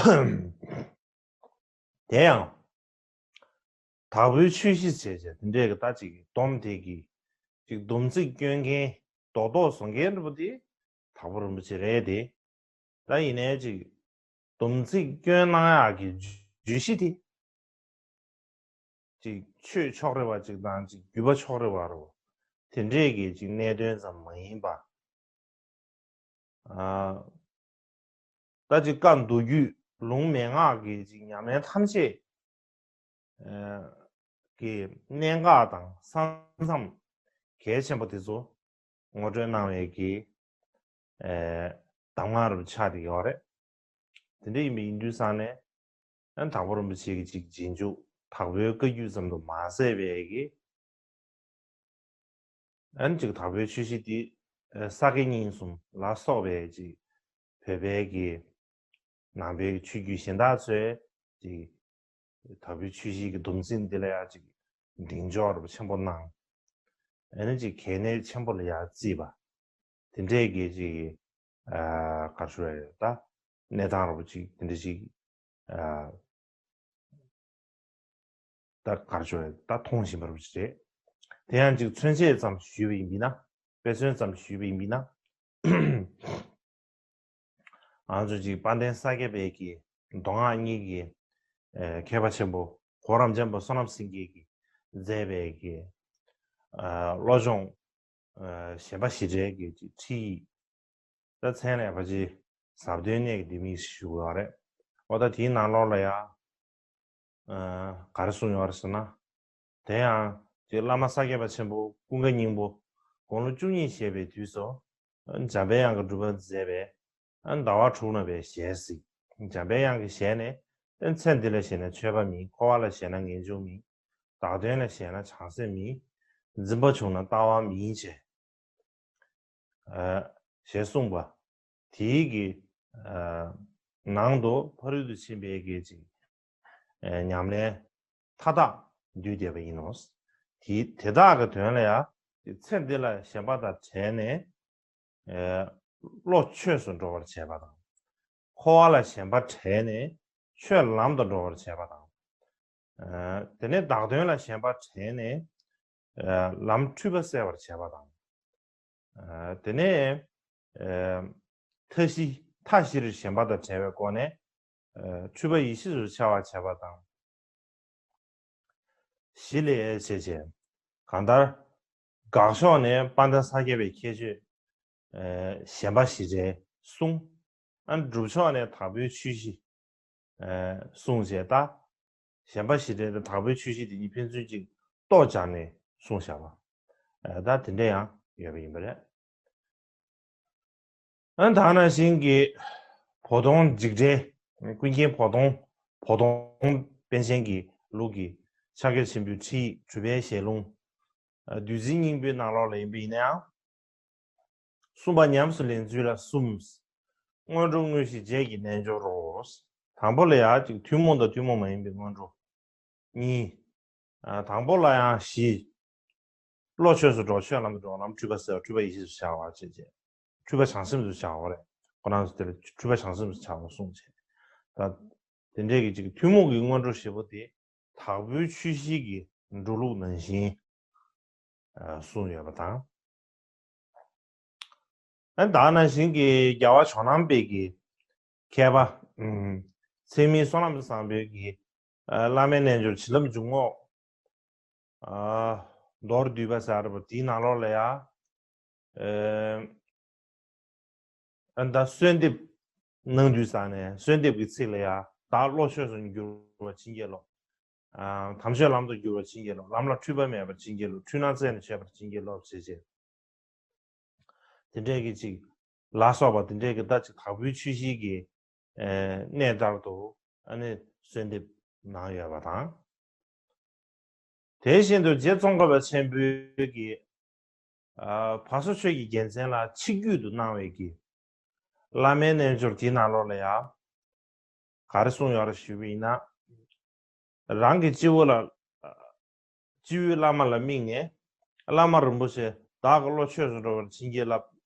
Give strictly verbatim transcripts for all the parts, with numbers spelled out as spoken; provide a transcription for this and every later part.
དེ་ཡང་། དྭགས་པོའི་ཆོས་གཞི་བྱས་བྱས་དེ་འདྲས་ཀྱི་ད་ཅིག་སྡོམ་དེ་གི་ཅིག་སྡོམ་ཚིག་སྐྱོན་མཁན་རྡོག་རྡོག་བཟོ་མཁན་འདྲ་པོ་དེ་དྭགས་པོ་རིན་པོ་ཆེ་རེད་དེ། ད་ཡིན་ནའི་ཅིག་སྡོམ་ཚིག་སྐྱོན་གནང་ཡག་གི་བརྗོད་གཞི་དེ། ཅིག་ཆོས་ཕྱོགས་རེ་བ་ཅིག་དང་ཅིག་བརྒྱུད་པ་ཕྱོགས་རེ་བ་རོ། དེ་འདྲས་ཀྱི་ཅིག་གནད་དོན་ཙམ་མ་ཡིན་པ། ཨ། ད་ཅིག་བཀའ་མདོ་རྒྱུད་ལུང་མན་ངག་གི་ཅིག་ཉམས་ལེན་ཐམས་ཅད། ཨ། གི་གནད་འགག་དང་ས་མཚམས་གལ་ཆེན་པོ་དེ་ཚོ་ངོ་སྤྲོད་གནང་བའི་གི། ཨ། གདམས་ངག་རུ་ཆགས་བསྡད་ཡོད་རེད། དེ་འདྲ་ཡིན་པ་ཡིན་དུས་ཙང་ནས། ཨ། དྭགས་པོ་རིན་པོ་ཆེ་གི་ཅིག་རྗེས་འཇུག་དྭགས་པོའི་བཀའ་བརྒྱུད་ཙམ་དུ་མ་ཟད་པའི་གི། ཨ་ནི་ཅིག་དྭགས་པོའི་ཆོས་གཞི་འདི་ས་དགེ་བསྙེན་གསུམ་ལ་སོགས་པའི་ཅིག་བོད་པའི་གི་ནང་པའི་ཆོས་བརྒྱུད་གཞན་དག་ཚོའི་ཅིག་དྭགས་པོའི་ཆོས་གཞི་གི་སྡོམ་ཚིག་འདི་ལ་ཡང་ཅིག་གདེང་འཇོག་རབ་ཆེན་པོ་གནང་། ཨ་ནི་ཅིག་གལ་གནད་ཆེན་པོ་ལ་ཡང་བརྩིས་པ། དེ་འདྲའི་གི་ཅིག་ཨ་ག་རེ་ཞུ་དགོས་རེད། ད་གནས་སྟངས་རབ་ཅིག་དེ་འདྲ་ཅིག་ཨ། ད་ག་རེ་ཞུ་དགོས་རེད། ད་མཐོང་བཞིན་པ་རབ་ཅིག་རེད། དེ་ཡང་ཅིག་མཚོན་བྱེད་ཙམ་ཞུས་པ་ཡིན་པས་ན། དཔེ་མཚོན་ཙམ་ཞུས་པ་ཡིན་པས་ན། ང་ཚོ་ཅིག་དཔལ་ལྡན་ས་སྐྱ་པའི་གི་མདོ་སྔགས་གཉིས་ཀྱི་ཨ་མཁས་པ་ཆེན་པོ་གོ་རམས་ཆེན་པོ་བསོད་ནམས་སེང་གེ་གིས་མཛད་པའི་གི་ཨ་བློ་སྦྱོང་ཨ་ཞེན་པ་ཞི་བྲལ་གྱི་ཅིག་ཁྲིད་ཡིག་ད་མཚན་ལས་ཕལ་ཆེར་ཟབ་དོན་གནད་ཀྱི་ལྡེ་མིག་ཞུ་དགོས་པ་རེད། འོ་ད་དེའི་ནང་ལོགས་ལ་ཡང་ཨ་ག་རེ་གསུངས་ཡོད་རེད་ཟེར་ན། དེ་ཡང་དེ་བླ་མ་ས་སྐྱ་པ་ཆེན་པོ་ཀུན་དགའ་སྙིང་པོ་དགུང་ལོ་བཅུ་གཉིས་བཞེས་པའི་དུས་སུ་འཇམ་པའི་དབྱངས་ཀྱི་སྒྲུབ་པ་མཛད་པས་ཟླ་བ་དྲུག་ན་བའི་ཞལ་གཟིགས། འཇམ་པའི་དབྱངས་ཀྱི་ཞལ་ནས། ཚེ་འདི་ལ་ཞེན་ན་ཆོས་པ་མིན། འཁོར་བ་ལ་ཞེན་ན་ངེས་འབྱུང་མིན། བདག་དོན་ལ་ཞེན་ན་བྱང་སེམས་མིན། འཛིན་པ་བྱུང་ན་ལྟ་བ་མིན་ཞེས། ཞེས་གསུངས་པ། དེའི་གི་ནང་དུ་ཕ་རོལ་ཏུ་ཕྱིན་པའི་གི་ཅིག་ཉམས་ལེན་མཐའ་དག་འདུས་བསྡད་པ་ཡིན་ནོ། དེ་དེ་དག་གི་དོན་ལ་ཡང་ཚེ་འདི་ལ་ཞེན་པ་དང་བྲལ་ནས་བློ་ཆོས་སུ་འགྲོ་བར་བྱེད་པ་དང་། འཁོར་བ་ལ་ཞེན་པ་བྲལ་ནས་ཆོས་ལམ་དུ་འགྲོ་བར་བྱེད་པ་དང་། དེ་ནས་བདག་དོན་ལ་ཞེན་པ་བྲལ་ནས་ལམ་འཁྲུལ་པ་བསལ་བར་བྱེད་པ་དང་། དེ་ནས་མཐའ་བཞི་མཐའ་བཞིར་ཞེན་པ་དང་བྲལ་བའི་སྒོ་ནས་འཁྲུལ་པ་ཡེ་ཤེས་སུ་འཆར་བར་བྱེད་པ་དང་། བཞི་ལས་བྱས་བྱས། གང་ལྟར། དགག་ཕྱོགས་ནས་དཔལ་ལྡན་ས་སྐྱ་པའི་ཁྱད་ཆོས་ཞེན་པ་ཞི་བྲལ་གསུངས། ཨ་སྒྲུབ་ཕྱོགས་ནས་དྭགས་པོའི་ཆོས་གཞི་གསུངས་བྱས། ད་ཞེན་པ་ཞི་བྲལ་དང་དྭགས་པོའི་ཆོས་གཞི་དེ་གཉིས་ཕན་ཚུན་གཅིག་ལྟོ་སྦྱར་ནས་གསུངས་བཞག་པ། ད་དེ་འདྲ་ཡང་ཡོད་པ་ཡིན་པ་རེད། ཨ་ད་ནང་བཞིན་གྱི་བོ་དོང་འཇིགས་བྲལ། ཀུན་མཁྱེན་བོ་དོང་བོ་དོང་པཎ་ཆེན་གྱི་ལུགས་ཀྱི་ཕྱག་རྒྱ་ཆེན་པོའི་ཁྲིད་གྲུབ་པའི་ཞལ་ལུང་། བདུད་རྩིའི་སྙིང་པོའི་ནང་ལོགས་ལ་ཡིན་པ་ཡིན་ན་ཡང་། གསུམ་པ་ཉམས་སུ་ལེན་ཚུལ་ལ་གསུམ། སྔོན་འགྲོ་དངོས་གཞི་རྗེས་ཀྱི་རྣལ་འབྱོར་རོ། དང་པོ་ལ་ཡང་ཅིག་ཐུན་མོང་དང་ཐུན་མོང་མ་ཡིན་པའི་སྔོན་འགྲོ། གཉིས། དང་པོ་ལ་ཡང་བཞི། བློ་ཆོས་སུ་འགྲོ། ཆོས་ལམ་དུ་འགྲོ། ལམ་འཁྲུལ་པ་སེལ་བ། འཁྲུལ་པ་ཡེ་ཤེས་སུ་འཆར་བ་བྱེད་ཅེས། འཁྲུལ་པ་བྱང་སེམས་སུ་འཆར་བ་རེད། ཁོ་རང་ཚོ་དེ་ལ་འཁྲུལ་པ་བྱང་སེམས་སུ་འཆར་བ་གསུངས་བྱས། ད་དེ་འདྲའི་གི་ཅིག་ཐུན་མོང་གི་སྔོན་འགྲོ་བཞི་པོ་དེ་དྭགས་པོའི་ཆོས་གཞི་གི་འགྲོ་ལུགས་ནང་བཞིན་གསུངས་ཡོད་པ་དང་། ཨ་ད་ནང་བཞིན་གྱི་རྒྱལ་བ་ཇོ་ནང་པའི་གི་མཁས་པ། ཚེགས་མིན་བསོད་ནམས་བཟང་པོའི་གི་བླ་མའི་རྣལ་འབྱོར་བྱིན་རླབས་འཇུག་ངོགས། མདོར་བསྡུས་པ་ཟེར་བ་དེའི་ནང་ལོགས་ལ་ཡ། ཨ་ད་གསོལ་འདེབས་གནང་དུས་ཙང་ནས་གསོལ་འདེབས་ཀྱི་ཚིག་ལ་ཡ། བདག་བློ་ཆོས་སུ་འགྱུར་བར་བྱིན་གྱིས་རློབས། དམ་ཆོས་ལམ་དུ་འགྱུར་བར་བྱིན་གྱིས་རློབས། ལམ་ལ་འཁྲུལ་པ་མེད་པར་བྱིན་གྱིས་རློབས། འཁྲུལ་སྣང་རྩད་ནས་ཆོད་པར་བྱིན་གྱིས་རློབས་ཞེས་བྱས། དེ་འདྲས་ཀྱི་ཅིག་ལ་སོགས་པ་དེ་འདྲས་ཀྱི་ད་ཅིག་དྭགས་པོའི་ཆོས་གཞིའི་གི་གནས་ལྟར་དུ་ཨ་ནི་གསོལ་འདེབས་གནང་ཡོད་པ་དང་། དེ་བཞིན་དུ་རྗེ་ཙོང་ཁ་པ་ཆེན་པོའི་གི་བར་གསུམ་ཆོས་ཀྱི་རྒྱལ་མཚན་ལ་ཆིག་བརྒྱུད་དུ་གནང་བའི་གི་བླ་མའི་རྣལ་འབྱོར་དེའི་ནང་ལོགས་ལ་ཡང་ག་རེ་གསུངས་ཡོད་རེད་ཞུས་པ་ཡིན་ན། རང་གི་སྤྱི་བོ་ལ། སྤྱི་བོའི་བླ་མ་ལ་དམིགས་ནས། བླ་མ་རིན་པོ་ཆེ་བདག་གི་བློ་ཆོས་སུ་འགྲོ་བར་བྱིན་གྱིས་བརླབས།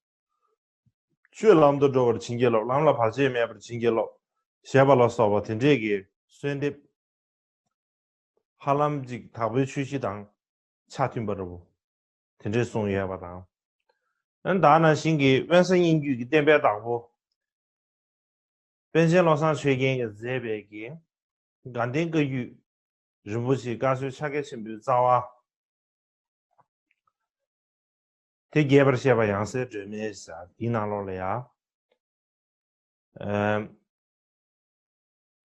ཆོས་ལམ་དུ་འགྲོ་བར་བྱིན་གྱིས་རློབས། ལམ་ལ་བར་ཆད་མེད་པར་བྱིན་གྱིས་རློབས། ཞེས་པ་ལ་སོགས་པ་དེ་འདྲས་ཀྱི་གསོལ་འདེབས། ཧ་ལམ་ཅིག་དྭགས་པོའི་ཆོས་གཞི་དང་ཆ་མཐུན་པ་འདྲ་པོ་དེ་འདྲས་གསུངས་ཡོད་པ་དང་། ཨ་ནི་ད་ནང་བཞིན་གྱི་དབེན་ས་སྙན་བརྒྱུད་ཀྱི་བསྟན་པའི་བདག་པོ། པཎ་ཆེན་བློ་བཟང་ཆོས་རྒྱན་གྱིས་མཛད་པའི་གི་དགའ་ལྡན་བཀའ་བརྒྱུད་རིན་པོ་ཆེའི་བཀའ་སྲོལ་ཕྱག་རྒྱ་ཆེན་པོའི་རྩ་བ། དེ་རྒྱས་པར་བཤད་པ་ཡང་སྲིད་སྒྲོན་མེ་ཟེར་དེའི་ནང་ལོགས་ལ་ཡང་། ཨེམ།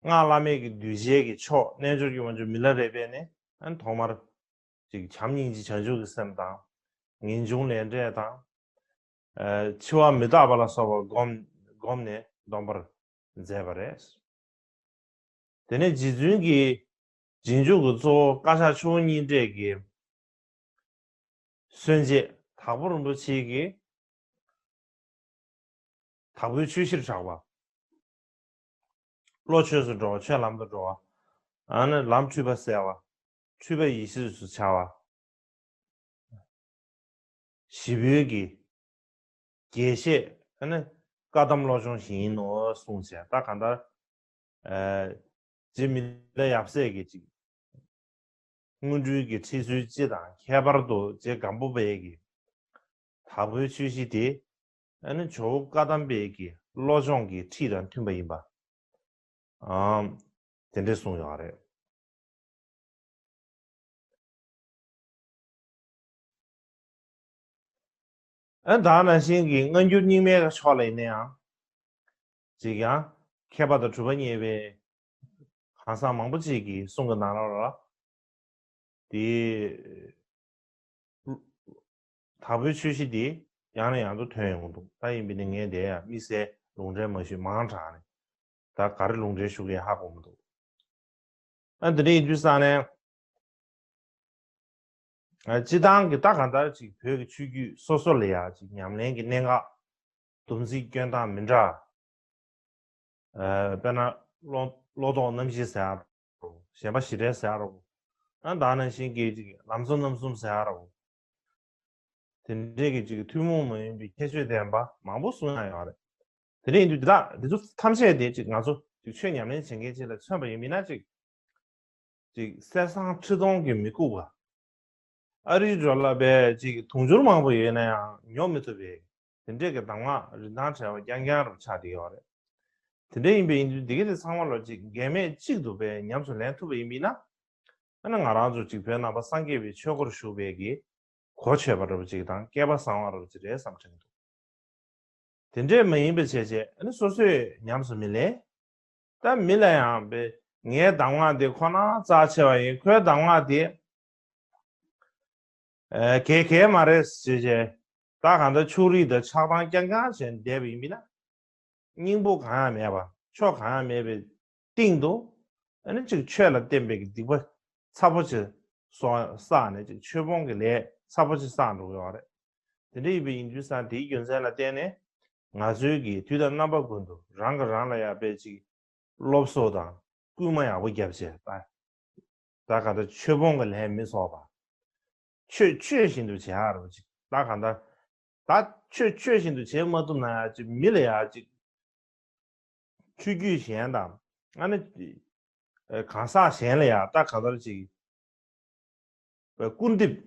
སྔགས་བླ་མེད་ཀྱི་གདུལ་བྱའི་གི་མཆོག་རྣལ་འབྱོར་གྱི་དབང་ཕྱུག་མི་ལ་རས་པས་ནི་ཨ་ཐོག་མར་ཅིག་བྱམས་སྙིང་རྗེ་བྱང་ཆུབ་ཀྱི་སེམས་དང་། ངེས་འབྱུང་ལས་འབྲས་དང་། ཨ་འཆི་བ་མི་རྟག་པ་ལ་སོགས་པ་བསྒོམ་བསྒོམས་ནས་སྡོམ་པར་མཛད་པ་རེད། དེ་ནས་རྗེ་བཙུན་གྱི་རྗེས་འཇུག་གི་གཙོ་བོ་བཀའ་ཤག་ཆུ་བོ་གཉིས་འདྲེས་ཀྱི་གསོན་བྱེད་དྭགས་པོ་རིན་པོ་ཆེ་གིས་དྭགས་པོའི་ཆོས་གཞིར་གྲགས་པ། བློ་ཆོས་སུ་འགྲོ་བ། ཆོས་ལམ་དུ་འགྲོ་བ། ཨ་ནི་ལམ་འཁྲུལ་པ་བསལ་བ། འཁྲུལ་པ་ཡེ་ཤེས་སུ་འཆར་བ། ཞི་བའི་གི་རྒྱས་བཤད། ཨ་ནི་བཀའ་གདམས་བློ་སྦྱོང་ཞིག་ཡིན་ནོ་གསུངས་བྱས། ད་གང་ལྟར། ཨ་རྗེ་མི་ལ་ཡབ་སྲས་ཀྱི་ཅིག་སྔོན་འགྲོའི་གི་ཁྲིད་ཚུལ་སྤྱི་དང་ཁྱད་པར་དུ་རྗེ་སྒམ་པོ་པའི་གི་དྭགས་པོའི་ཆོས་གཞི་དེ་ཨ་ནི་ཇོ་བོ་བཀའ་གདམས་པའི་གི་བློ་སྦྱོང་གི་ཁྲིད་དང་མཐུན་པ་ཡིན་པ། ཨམ། དེ་འདྲས་གསུངས་ཡོད་རེད། ཨ་ད་ནང་བཞིན་གྱི་སྔ་འགྱུར་རྙིང་མའི་ཕྱོགས་ལ་ཡིན་ན་ཡང་། ཅིག་ཡང་མཁས་པ་དང་གྲུབ་པ་བརྙེས་པའི་གང་ཟག་མང་པོ་ཅིག་གི་གསུང་གི་ནང་ལོགས་ལ། དེ་དྭགས་པོའི་ཆོས་གཞི་དེ་ཡང་ནས་ཡང་དུ་ཐོན་ཡོང་འདུག་ད་ཡིན་པས་ནི་ངས་དེ་ཡང་དམིགས་བསལ་ལུང་འདྲེན་མ་ཞུས། མང་དྲགས་ནས་ད་ག་རེ་ལུང་འདྲེན་ཞུ་གི་ཧ་གོ་མི་འདུག་ཨ་འདི་འདྲ་ཡིན་དུས་ཙང་ནས། ཨ་སྤྱི་བཏང་གི་ད་གང་ལྟར་ཅིག་བོད་ཀྱི་ཆོས་བརྒྱུད་སོ་སོ་ལ་ཡང་ཅིག་ཉམས་ལེན་གྱི་གནད་འགག་སྡོམ་རྩིས་སྐྱོན་སྟངས་མི་འདྲ། ཨ་དཔེར་ན་བློ་བློ་ལྡོག་རྣམ་བཞི་ཟེར་ཡ་རོ། ཞེན་པ་ཞི་བྲལ་ཟེར་ཡ་རོ། ཨ་ད་ནང་བཞིན་གྱི་ཅིག་ལམ་གཙོ་རྣམ་གསུམ་ཟེར་ཡ་རོ། དེ་འདྲས་ཀྱི་ཅིག་ཐུན་མོང་མ་ཡིན་པའི་ཁྱད་ཆོས་ལྡན་པ་མང་པོ་གསུང་ཡ་ཡོད་རེད། དེ་འདྲ་ཡིན་དུས་འདི་དག་འདི་ཚོ་ཐམས་ཅད་དེ་ཅིག་ང་ཚོ་ཅིག་ཆོས་ཉམས་ལེན་བྱེད་མཁན་ཅིག་ལ་མཚོན་པ་ཡིན་མིན་ན་ཅིག་ཅིག་གསེར་སྲང་ཁྲི་སྟོང་གིས་མི་ཁུག་པ། ཨ་རིའི་འགྲོ་ལ་བས་ཅིག་དུང་ཕྱུར་མང་པོ་ཡོད་ན་ཡང་ཉོ་མི་ཐུབ་པའི་དེ་འདྲས་ཀྱི་གདམས་ངག་རིན་ཐང་བྲལ་བ་རྐྱང་རྐྱང་རུ་ཆགས་བསྡད་ཡོད་རེད། དེ་འདྲ་ཡིན་པས་ཡིན་དུས་འདི་ག་དེ་ཚང་མ་ལོ་ཅིག་འགལ་མེད་གཅིག་ཏུ་བས་ཉམས་སུ་ལེན་ཐུབ་པ་ཡིན་མིན་ན། ཨ་ནི་ང་རང་ཚོ་ཅིག་བོད་ནང་པ་སངས་རྒྱས་པའི་ཆོས་སྒོར་ཞུགས་པའི་གི་གོ་ཆོད་པ་འདྲ་པོ་ཅིག་དང་སྐལ་པ་བཟང་བ་འདྲ་པོ་ཅིག་རེད་བསམ་དྲན་གྱི་འདུག་དེ་འདྲས་མ་ཡིན་པ་བྱས་བྱས་ཨ་ནི་སོ་སོས་ཉམས་སུ་མི་ལེན། ད་མི་ལ་ཡང་པའི་ངའི་གདམས་ངག་འདི་ཁོ་ན་རྩ་ཆེ་བ་ཡིན། ཁོའི་གདམས་ངག་འདི་ཨ་གལ་གལ་མ་རེད་ཟེར་བྱས། ད་གང་ལྟར་ཕྱོགས་རིས་དང་ཆགས་སྡང་རྐྱང་རྐྱང་བྱས་བསྡད་པ་ཡིན་པས་ན། སྙིང་པོ་གང་ཡང་མེད་པ། ཕྱོགས་གང་ཡང་མེད་པའི་སྟེང་དུ། ཨ་ནི་ཅིག་ཆོས་ལ་བརྟེན་པའི་སྡིག་པ་ཚ་པོ་ཅིག་སོ་བསགས་ནས་ཅིག་ཆོས་སྤོང་གི་ལས་ཚ་པོ་ཅིག་བསགས་འགྲོ་གི་ཡོད་རེད། དེ་འདྲ་ཡིན་པ་ཡིན་དུས་ཙང་དེའི་རྒྱུ་མཚན་ལ་བརྟེན་ནས་ང་ཚོའི་གི་དུས་དང་རྣམ་པ་ཀུན་ཏུ་རང་གིས་རང་ལ་ཡང་དཔེ་ཅིག་སློབ་གསོ་དང་སྐུལ་མ་ཡག་པོ་བརྒྱབ་བྱས་ད། ད་ག་ད་ཆོས་སྤོང་གི་ལས་མི་ཚོགས་པ། ཆོས་ཆོས་བཞིན་དུ་བྱེད་ཡག་རོ་ཅིག་ད་ག་ད། ད་ཆོས་ཆོས་བཞིན་དུ་བྱེད་མ་ཐུབ་ན་ཡང་ཅིག་མི་ལ་ཡང་ཅིག་ཆོས་བརྒྱུད་གཞན་དང་ཨ་ནི་གང་ཟག་གཞན་ལ་ཡང་ད་གང་ལྟར་ཅིག་སྐུར་འདེབས་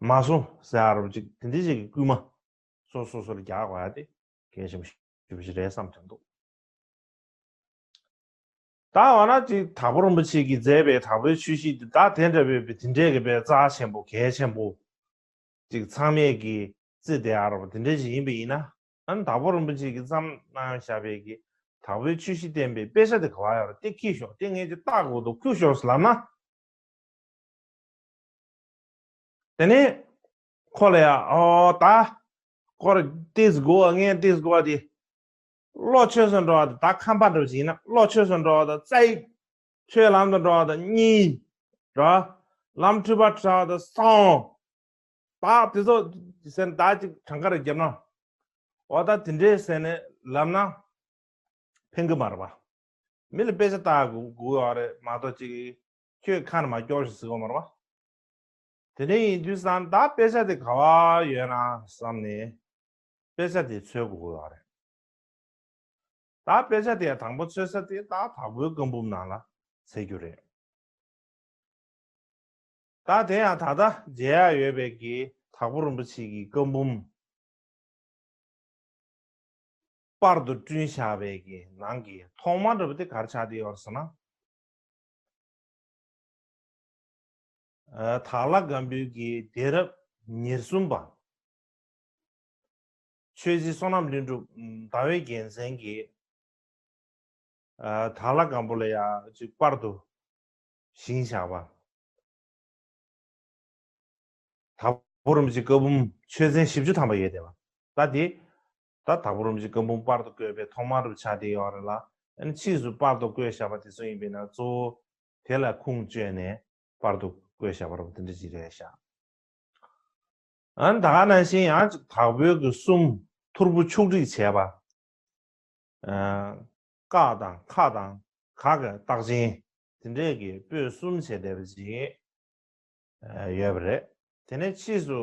མ་སོང་ཟེར་ཡག་རོ་ཅིག་དེ་འདྲ་ཅིག་གི་སྐུལ་མ་སོ་སོ་སོ་ལ་རྒྱག་དགོས་ཡ་དེ་གལ་ཆེན་པོ་ཞེ་པོ་ཅིག་རེད་བསམ་དྲན་འདུག་ད་འོ་ན་ཅིག་དྭགས་པོ་རིན་པོ་ཆེ་གིས་མཛད་པའི་དྭགས་པོའི་ཆོས་གཞི་འདི་ད་དེ་འདྲ་བའི་དེ་འདྲས་ཀྱི་པའི་རྩ་ཆེན་པོ་གལ་ཆེན་པོ་ཅིག་ཚང་མས་ཀྱིས་བརྩི་བསྡད་ཡ་རོ་དེ་འདྲས་ཅིག་ཡིན་པ་ཡིན་ན། ཨ་ནི་དྭགས་པོ་རིན་པོ་ཆེ་གིས་བརྩམས་གནང་བཞག་པའི་གི་དྭགས་པོའི་ཆོས་གཞི་བསྟན་པའི་དཔེ་ཆ་དེ་ག་བ་ཡོད་རེད། དེ་ཁྱེར་ཤོག་དེ་ངས་ཅིག་བལྟ་དགོས་འདུག་ཁྱེར་ཤོག་ལབ་ན། དེ་ནས་ཁོ་ལ་ཡ་ཨོ་ད་ཁོ་ར་ཏིས་གོ་ངས་ཏིས་གོ་དེ་བློ་ཆོས་སུ་འགྲོ་བ་དེ་ད་ཁམས་པ་འདྲ་བ་ཞིག་ཡིན་ན་བློ་ཆོས་སུ་འགྲོ་བ་དང་རྩ་ཡིག་ཆོས་ལམ་དུ་འགྲོ་བ་དང་གཉིས་ར་ལམ་འཁྲུལ་པ་བྲལ་བ་དང་སོང་ད་དེ་ཚོ་ཟེར་ན་ད་ཅིག་གྲངས་ཀ་རེ་བརྒྱབ་ན་འོ་ད་དེ་འདྲས་ཟེར་ནས་ལབ་ན། ཕན་གི་མ་རེད་པ། མི་ལ་དཔེ་ཆ་ལྟ་དགོས་དགོས་ཡོད་རེད་མ་གཏོགས་ཅིག་ཁྱོད་ཁ་ནས་མ་སྐྱོར་ཞིག་ཟེར་དགོས་མ་རེད་པ། དེ་འདྲ་ཡིན་དུས་ཙང་ད་དཔེ་ཆ་དེ་ག་བ་ཡོད་ན་བསམ་ནས་དཔེ་ཆ་དེ་འཚོལ་དགོས་ཀྱི་ཡོད་རེད། ད་དཔེ་ཆ་དེ་དང་པོ་འཚོལ་ས་དེ་ད་དྭགས་པོའི་བཀའ་འབུམ་ནང་ལ་འཚོལ་རྒྱུ་རེད། ད་དེ་ཡང་ད་ལྟ་མཇལ་ཡག་ཡོད་པའི་གི་དྭགས་པོ་རིན་པོ་ཆེ་གི་བཀའ་འབུམ་པར་དུ་བསྐྲུན་བཞག་པའི་གི་ནང་གི་ཐོག་མ་འདྲ་པོ་དེ་ག་རེ་ཆགས་བསྡད་ཡོད་རེད་ཟེར་ན། ཨ། དྭགས་ལྷ་སྒམ་པོའི་གི་གདན་རབས་ཉེར་གསུམ་པ། ཆོས་རྗེ་བསོད་ནམས་ལྷུན་གྲུབ་ཟླ་བའི་རྒྱལ་མཚན་གྱིས། ཨ། དྭགས་ལྷ་སྒམ་པོ་ལ་ཡང་ཅིག་པར་དུ་བཞེངས་བཞག་པ། དྭགས་པོ་རིན་པོ་ཆེ་བཀའ་འབུམ་ཆོས་ཚན་བཞི་བཅུ་ཐམ་པ་ཡོད་བསྡད་པ། ད་དེ། ད་དྭགས་པོ་རིན་པོ་ཆེ་བཀའ་འབུམ་པར་དུ་བརྐོས་པའི་ཐོག་མ་རུ་ཆགས་བསྡད་ཡོད་རེད་ལ། ཨ་ནི་ཕྱིས་སུ་པར་དུ་བརྐོས་བཞག་པ་དེ་ཚོ་ཡིན་པས་ན་གཙོ་བོ་དེ་ལ་ཁུངས་བཅོལ་ནས་པར་དུ་བརྐོས་བཞག་པ་རེད་པ། དེ་འདྲ་ཅིག་རེད་ཤག་ཨ་ནི་ད་ག་ནང་བཞིན་ཡང་ཅིག་དྭགས་པོའི་གི་གསུམ་ཐོར་བུ་ཆོག་བསྒྲིགས་བྱས་པ། ཨ། ཀ་དང་ཁ་དང་ག་གི་རྟགས་ཅན་དེ་འདྲས་ཀྱི་པོད་གསུམ་བྱས་བསྡད་པ་ཅིག་ཨ། ཡོད་པ་རེད། དེ་ནས་ཕྱིས་སུ་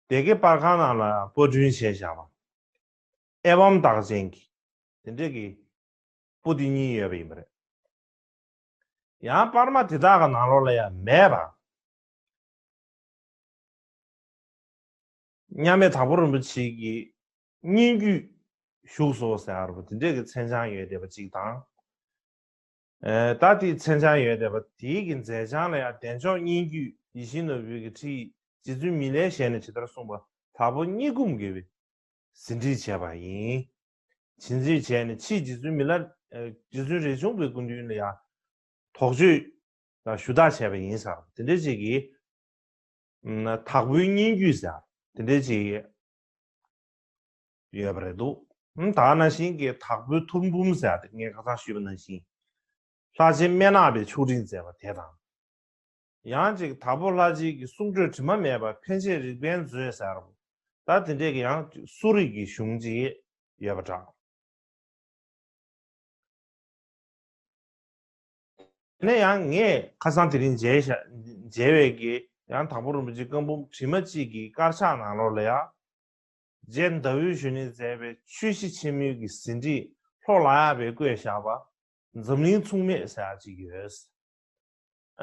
སྡེ་དགེ་པར་ཁང་ནང་ལ་པར་སྐྲུན་བྱས་བཞག་པ། ཨེ་བམ་རྟགས་ཅན་གྱི་དེ་འདྲས་ཀྱི་པོད་དེ་གཉིས་ཡོད་པ་ཡིན་པ་རེད། ཡང་པར་མ་དེ་དག་གི་ནང་ལོགས་ལ་ཡང་མེད་པ། མཉམ་མེད་དྭགས་པོ་རིན་པོ་ཆེ་གི་སྙན་བརྒྱུད་བཞུགས་སོ་ཟེར་བ་དེ་འདྲས་ཀྱི་མཚན་བྱང་ཡོད་བསྡད་པ་གཅིག་དང་། ཨེ། ད་དེའི་མཚན་བྱང་ཡོད་བསྡད་པ་དེའི་གི་མཛད་བྱང་ལ་ཡང་བདེ་མཆོག་སྙན་བརྒྱུད་ཡིད་བཞིན་ནོར་བུའི་གི་ཁྲིད་རྗེ་བཙུན་མི་ལའི་ཞལ་ནས་ཇི་ལྟར་གསུངས་པ་དྭགས་པོ་སྙན་སྒོམ་དགེ་བའི་ཟིན་བྲིས་བྱས་པ་ཡིན། ཇི་འཛིན་བྱས་ནས་ཕྱིས་རྗེ་བཙུན་མི་ལ། ཨེ། རྗེ་བཙུན་རས་ཆུང་པའི་སྐུ་མདུན་ལ་ཡང་དོགས་གཅོད་དང་ཞུ་དག་བྱས་པ་ཡིན་ཟེར་དེ་འདྲ་ཅིག་གིས། ཨ། དྭགས་པོའི་སྙན་བརྒྱུད་ཟེར་དེ་འདྲ་ཅིག་ཡོད་པ་རེད་འདུག་ཨ། ད་ག་ནང་བཞིན་གྱི་དྭགས་པོའི་ཐོར་འབུམ་ཟེར་དེ་ངས་ཁ་སང་ཞུས་པ་ནང་བཞིན་ལྷ་རྗེ་སྨན་ནག་པས་ཕྱོགས་སྒྲིག་མཛད་པ་དེ་དང་། ཡང་ཅིག་དྭགས་པོ་ལྷ་རྗེ་གི་གསུང་སྒྲོས་དྲི་མ་མེད་པ་ཕན་ཆད་རིག་པའི་མཛོད་ཟེར་བ། ད་དེ་འདྲས་ཀྱི་ཡང་གསོ་རིག་གི་གཞུང་ཅིག་ཡོད་པ་འདྲ། དེ་ནས་ཡང་ངས་ཁ་སང་དེ་རིང་མཇལ་བྱ། མཇལ་བའི་གི་ཡང་དྭགས་པོ་རིན་པོ་ཆེ་བཀའ་འབུམ་དྲི་མ་གཅིག་གི་དཀར་ཆག་ནང་ལོགས་ལ་ཡང་། རྗེ་ཟླ་འོད་གཞོན་ནུས་མཛད་པའི་ཆོས་གཞི་ཆེན་མོའི་གི་ཟིན་བྲིས་ལྷོ་ལ་ཡག་པས་བརྐོས་བཞག་པ། འཛམ་གླིང་མཚུངས་མེད་ཟེར་ཡག་ཅིག་ཡོད།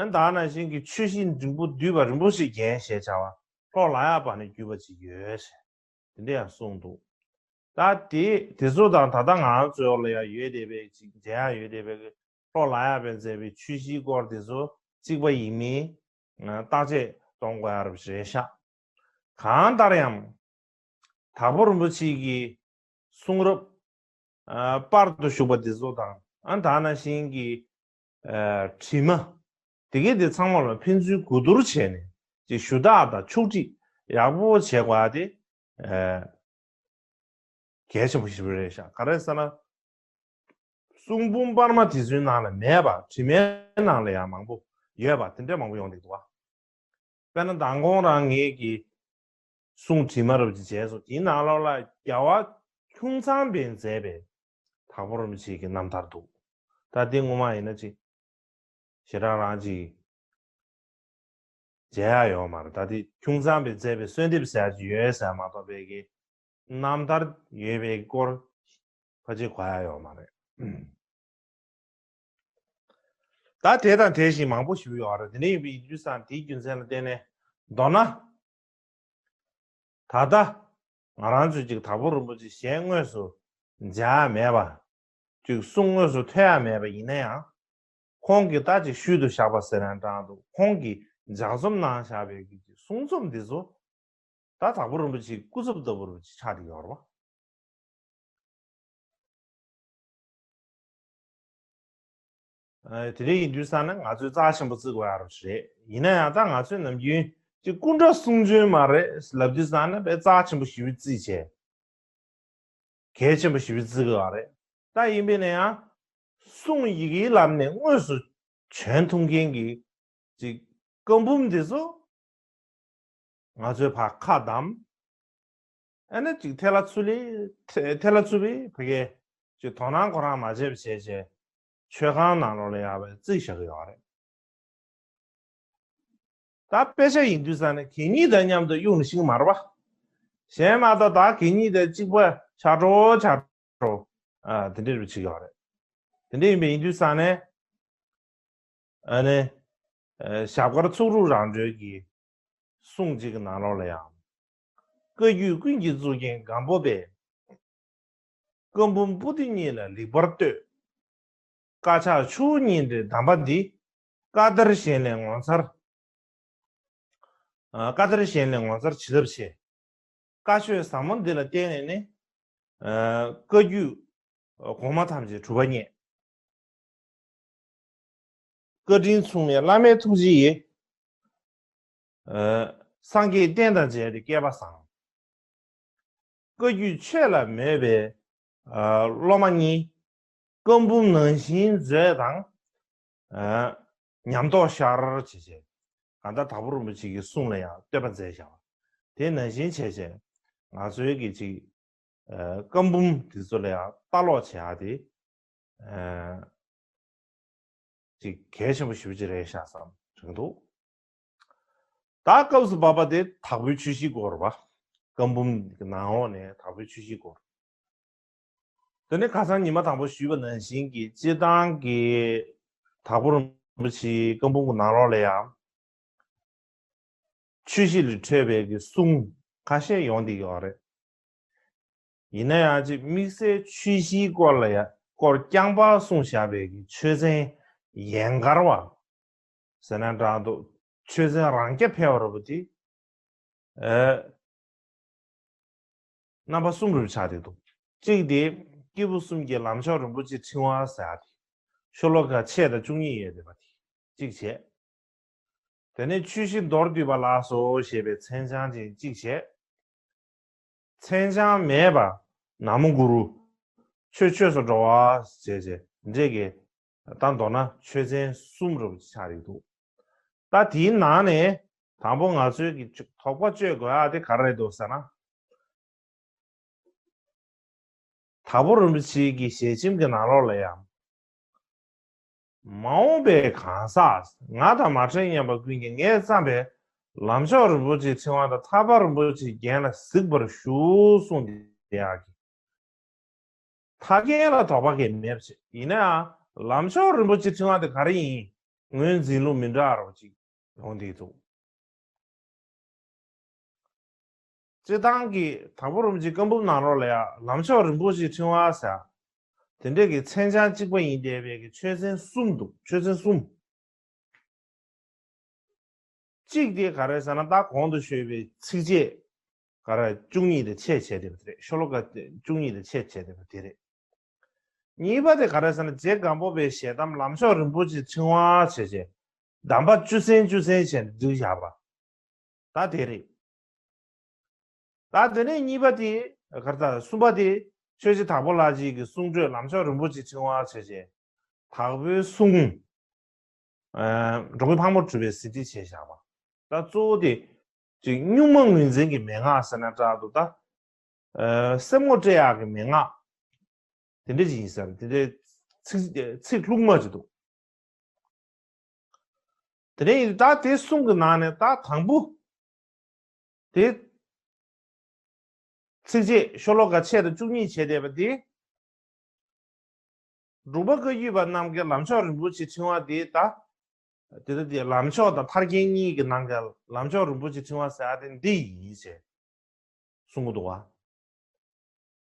ཨ། ད་ག་ནང་བཞིན་གྱི་ཆོས་གཞི་འབྲིང་པོ་བསྡུས་པ་རིན་པོ་ཆེའི་རྒྱན་ཞེས་བྱ་བ་ལྷོ་ལ་ཡག་པ་ནས་བརྒྱུད་པ་ཅིག་ཡོད། དེ་འདྲ་ཡང་གསུངས་འདུག་ད་དེ་དེ་ཚོ་དང་ད་ལྟ་ང་རང་ཚོའི་འོག་ལ་ཡང་ཡོད་བསྡད་པའི་ཅིག་མཇལ་ཡག་ཡོད་བསྡད་པའི་ལྷོ་ལ་ཡག་པས་མཛད་པའི་ཆོས་གཞིའི་སྐོར་དེ་ཚོ་གཅིག་པ་ཡིན་མིན་བརྟག་དཔྱད་གཏོང་དགོས་ཡག་རེད་ཤག་གང་ལྟར་ཡང་། དྭགས་པོ་རིན་པོ་ཆེ་གི་གསུང་རབ། ཨ། པར་དུ་བཞུགས་པ་འདི་ཚོ་དང་། ཨ། ད་ག་ནང་བཞིན་གྱི། ཨ། དྲི་མ། དེ་གའི་དེ་ཚང་མ་ལ་ཕན་ཚུན་གོ་བསྡུར་བྱས་ནས་ཅིག་ཞུ་དག་དང་ཕྱོགས་སྒྲིག་ཡག་པོ་བྱེད་དགོས་ཡག་དེ། ཨ། གལ་ཆེན་པོ་ཞིག་རེད་ཤག་ག་རེ་ཟེར་ན། གསུང་འབུམ་པར་མ་དེ་ཚོའི་ནང་ལ་མེད་པ་དྲི་མའི་ནང་ལ་ཡང་མང་པོ་ཡོད་པ་དེ་འདྲ་མང་པོ་ཡོང་བསྡད་འདུག་བ། དཔེར་ན་མདང་དགོང་རང་ངེད་ཀྱིས་གསུང་དྲི་མ་རབ་ཅིག་བྱས་སོང་། དེའི་ནང་ལོགས་ལ་རྒྱལ་བ་ཁྱུང་ཚང་པས་མཛད་པའི་དྭགས་པོ་རིན་པོ་ཆེ་གི་རྣམ་ཐར་འདུག་ད་དེ་ངོ་མ་ཡིན་ན་ཅིག་ཞེ་དྲག་རང་ཅིག་མཇལ་ཡག་ཡོད་མ་རེད། ད་དེ་ཁྱུང་ཚང་པས་མཛད་པའི་གསོལ་འདེབས་ཟེར་ཡག་ཅིག་ཡོད་ཟེར་མ་གཏོགས་པའི་གི་རྣམ་ཐར་ཡོད་པའི་སྐོར་ཕལ་ཆེར་གོ་ཡག་ཡོད་མ་རེད། ད་དེ་དང་དེ་བཞིན་མང་པོ་ཞིག་ཡོད་རེད། དེ་འདྲ་ཡིན་པ་ཡིན་དུས་ཙང་དེའི་རྒྱུ་མཚན་ལ་བརྟེན་ནས། མདོར་ན། ད་ལྟ་ང་རང་ཚོས་ཅིག་དྭགས་པོ་རིན་པོ་ཆེ་ཞལ་དངོས་སུ་མཇལ་ཡག་མེད་པ། ཅིག་གསུང་དངོས་སུ་ཐོས་ཡག་མེད་པ་ཡིན་ན་ཡང་། ཁོང་གིས་ད་ཅིག་ཤུལ་དུ་བཞག་པ་ཟེར་ན་འདྲ་འདུག་ཁོང་གིས་ལྗགས་རྩོམ་གནང་བཞག་པའི་གི་གསུང་རྩོམ་འདི་ཚོ། ད་དྭགས་པོ་རིན་པོ་ཆེའི་སྐུ་ཚབ་ལྟ་བུ་རུ་ཆགས་བསྡད་ཡོད་རེད་བ། ཨ། དེ་འདྲ་ཡིན་དུས་ཙང་ན་ང་ཚོས་རྩ་ཆེན་པོ་བརྩི་དགོས་ཡག་རེད། ཡིན་ན་ཡང་ད་ང་ཚོས་ནམ་རྒྱུན་ཅིག་སྐུ་འདྲ་གསུང་བྱོན་མ་རེད་ལབ་དུས་ཙང་ན་དཔེ་རྩ་ཆེན་པོ་ཞེ་པོ་བརྩིས་བྱས། གལ་ཆེན་པོ་ཞེ་པོ་བརྩི་དགོས་ཡག་རེད། ད་ཡིན་པས་ན་ཡང་གསུང་ཡི་གེའི་ལམ་ནས་དངོས་སུ་བྱོན་ཐུབ་མཁན་གྱི་ཅིག་བཀའ་འབུམ་འདི་ཚོ། ང་ཚོས་ཕར་ཁ་བསྡམས། ཨ་ནི་ཅིག་ཐལ་བ་ཚུ་ལེ། ཐལ་བ་ཚུ་བའི་ཕ་གི་ཅིག་དོ་སྣང་ཁོ་རང་མ་བྱས་པ་བྱས་བྱས། མཆོད་ཁང་ནང་ལོགས་ལ་ཡག་པའི་རྩིས་བཞག་གི་ཡོད་རེད། ད་དཔེ་ཆ་ཡིན་དུས་ཙང་ནས་གད་སྙིགས་དང་མཉམ་དུ་གཡུགས་ནས་ཤིང་མར་བ། གཞན་མ་གཏོགས་ད་གད་སྙིགས་དང་གཅིག་པ་ཆགས་འགྲོ་ཆགས་འགྲོ། ཨ་དེ་འདྲ་རུ་བྱེད་ཀྱི་ཡོད་རེད། དེ་འདྲ་ཡིན་པ་ཡིན་དུས་ཙང་ནས། ཨ་ནི། ཨ་ཞབས་དཀར་ཚུགས་དྲུག་རང་གྲོལ་གྱི་གསུང་གཅིག་གི་ནང་ལོགས་ལ་ཡང་། བཀའ་བརྒྱུད་ཀུན་གྱི་གཙུག་རྒྱན་སྒམ་པོ་པས། བཀའ་འབུམ་པོ་ཏི་གཉིས་ལ་ལེགས་པར་ལྟོས། བཀའ་ཕྱག་ཆུ་བོ་གཉིས་འདྲེས་གདམས་པ་འདི། བཀའ་དར་གཞན་ལས་ངོ་མཚར། ཨ་བཀའ་དར་གཞན་ལས་ངོ་མཚར་བྱིན་རླབས་ཆེ། བཀའ་ཆོས་ཟབ་མོ་འདི་ལ་བརྟེན་ནས་ནི། ཨ་བཀའ་བརྒྱུད་གོང་མ་ཐམས་ཅད་གྲུབ་པ་བརྙེས། བཀའ་དྲིན་མཚུངས་མེད་བླ་མའི་ཐུགས་རྗེ་ཡིས། ཨ་སངས་རྒྱས་བསྟན་དང་མཇལ་ཏེ་སྐལ་པ་བཟང་། བཀའ་བརྒྱུད་ཆོས་ལ་མོས་པའི་ཨ་སློབ་མ་གཉིས། བཀའ་འབུམ་ནང་བཞིན་མཛོད་དང་། ཨ་ཉམས་རྟོགས་ཤར་བྱས་བྱས། གང་ལྟར་དྭགས་པོ་རིན་པོ་ཆེ་གི་གསུང་ལ་ཡང་བསྟོད་པ་མཛད་བཞག་པ། དེ་ནང་བཞིན་བྱས་བྱས། ང་ཚོའི་གི་ཅིག་ཨ་བཀའ་འབུམ་དེ་ཚོ་ལ་ཡང་ལྟ་ཀློག་བྱེད་ཡག་དེ། ཨ་ཅིག་གལ་ཆེན་པོ་ཞེ་པོ་ཅིག་རེད་ཤག་བསམ་དྲན་འདུག་ད་སྐབས་སུ་བབ་པ་དེ་དྭགས་པོའི་ཆོས་གཞིའི་སྐོར་བ། བཀའ་འབུམ་གྱི་ནང་འོག་ནས་དྭགས་པོའི་ཆོས་གཞིའི་སྐོར། དེ་ནས་ཁ་སང་ཉི་མ་དང་པོ་ཞུས་པ་ནང་བཞིན་གྱི་སྤྱིར་བཏང་གི་དྭགས་པོ་རིན་པོ་ཆེའི་བཀའ་འབུམ་གྱི་ནང་ལོགས་ལ་ཡང་། ཆོས་གཞི་ལས་འཕྲོས་པའི་གི་གསུང་ཁ་ཤས་ཡོང་བསྡད་ཡོད་རེད། ཡིན་ན་ཡང་ཅིག་དམིགས་བསལ་ཆོས་གཞིའི་སྐོར་ལ་ཡང་སྐོར་རྐྱང་པ་གསུངས་བཞག་པའི་གི་ཆོས་ཚན་ཡན་གར་བ་ཟེར་ན་འདྲ་འདུག་ཆོས་ཚན་རང་རྐྱ་འཕེར་བ་རུ་བ་དེ། ཨ། རྣམ་པ་གསུམ་རུ་ཆགས་བསྡད་འདུག་གཅིག་དེ་སྐྱེས་བུ་གསུམ་གྱི་ལམ་མཆོག་རིན་པོ་ཆེའི་ཕྲེང་བ་ཟེར་ཡ་དེ། ཤོ་ལོ་ཀ་ཕྱེད་དང་བཅུ་གཉིས་ཡོད་བསྡད་པ་དེ་གཅིག་བྱས། དེ་ནས་ཆོས་གཞི་མདོར་བསྡུས་པ་ལགས་སོ་ཞེས་པའི་མཚན་བྱང་ཅན་གཅིག་བྱས། མཚན་བྱང་མེད་པ་ན་མོ་གུ་རུ། ཆོས་ཆོས་སུ་འགྲོ་བ་ཞེས་བྱས་འདྲེས་ཀྱི། ད་མདོར་ན་ཆོས་ཚན་གསུམ་རུ་ཆགས་རེད་འདུག་ད་དེའི་ནང་ནས་དང་པོ་ང་ཚོའི་གི་དོགས་པ་གཅོད་དགོས་ཡ་དེ་ག་རེ་རེད་འདུག་ཟེར་ན། དྭགས་པོ་རིན་པོ་ཆེ་གི་ཞལ་ཆེམས་ཀྱི་ནང་ལོགས་ལ་ཡང་། མ་འོངས་པའི་གང་ཟག་ང་དང་མ་བྲལ་མཉམ་པ་ཀུན་གྱིས་ངས་བརྩམས་པའི་ལམ་མཆོག་རིན་པོ་ཆེའི་ཕྲེང་བ་དང་ཐར་པ་རིན་པོ་ཆེའི་རྒྱན་ལ་གཟིགས་པར་ཞུ་གསུངས་ཏེ་ཡག་གི་ཐར་རྒྱན་ལ་དོགས་པ་གང་ཡང་མེད་པ་ཞིག་ཡིན་ནའང་ལམ་མཆོག་རིན་པོ་ཆེའི་ཕྲེང་བ་དེ་ག་རེ་ཡིན། ངོས་འཛིན་ལུགས་མི་འདྲ་བ་ཅིག་ཡོང་བསྡད་འདུག་སྤྱིར་བཏང་གི་དྭགས་པོ་རིན་པོ་ཆེའི་བཀའ་འབུམ་ནང་ལོགས་ལ་ཡང་ལམ་མཆོག་རིན་པོ་ཆེའི་ཕྲེང་བ་ཟེར། དེ་འདྲས་ཀྱི་མཚན་བྱང་གཅིག་པ་ཡིན་བསྡད་པའི་གི་ཆོས་ཚན་གསུམ་འདུག་ཆོས་ཚན་གསུམ། གཅིག་དེ་ག་རེ་ཟེར་ན་ད་གོང་དུ་ཞུས་པའི་ཚིགས་བཅད་ག་རེ་བཅུ་གཉིས་དེ་ཆད་བྱས་བསྡད་པ་དེ་རེད། ཤོ་ལོ་ཀ་བཅུ་གཉིས་དེ་ཆད་བྱས་བསྡད་པ་དེ་རེད། གཉིས་པ་དེ་ག་རེ་ཟེར་ན་རྗེ་སྒམ་པོ་པའི་ཞལ་གདམས་ལམ་མཆོག་རིན་པོ་ཆེའི་ཕྲེང་བ་བྱས་བྱས་གདམས་པ་བཅུ་ཚན་བཅུ་ཚན་བྱས་ནས་བསྒྲིགས་བཞག་པ། ད་དེ་རེད། ད་དེ་ནས་གཉིས་པ་དེ་གར་ད་གསུམ་པ་དེ་ཆོས་རྗེ་དྭགས་པོ་ལྷ་རྗེ་གི་གསུང་སྒྲོས་ལམ་མཆོག་རིན་པོ་ཆེའི་ཕྲེང་བ་བྱས་བྱས་དྭགས་པོའི་གསུང་། ཨ་འགྲོ་མགོན་ཕག་མོ་གྲུ་པས་ཟིན་བྲིས་བྱས་བཞག་པ། ད་གཙོ་བོ་དེ་ཅིག་གཉུག་མ་ངོས་འཛིན་གྱི་མན་ངག་ཟེར་ན་འདྲ་འདུག་ད་ཨ་སེམས་ངོ་སྤྲད་ཡག་གི་མན་ངག་དེ་འདྲ་ཅིག་ཡིན་ས་རེད། དེ་འདྲའི་ཚིག་ཚིག་ལྷུག་མ་ཅིག་འདུག་དེ་ནས་ད་དེ་གསུང་གི་ནང་ནས་ད་དང་པོ་དེ་ཚིགས་བཅད་ཤོ་ལོ་ཀ་ཕྱེད་དང་བཅུ་གཉིས་བྱས་བསྡད་པ་དེ། འབྲུག་པ་བཀའ་བརྒྱུད་པ་རྣམས་ཀྱི་ལམ་མཆོག་རིན་པོ་ཆེའི་ཕྲེང་བ་དེ་ད། དེ་ལྟ་དེ་ལམ་མཆོག་དང་ཐར་རྒྱན་གཉིས་ཀྱི་ནང་གི་ལམ་མཆོག་རིན་པོ་ཆེའི་ཕྲེང་བ་ཟེར་ཡ་དེ་འདི་ཡིན་ཞེས་གསུང་གི་འདུག་བ།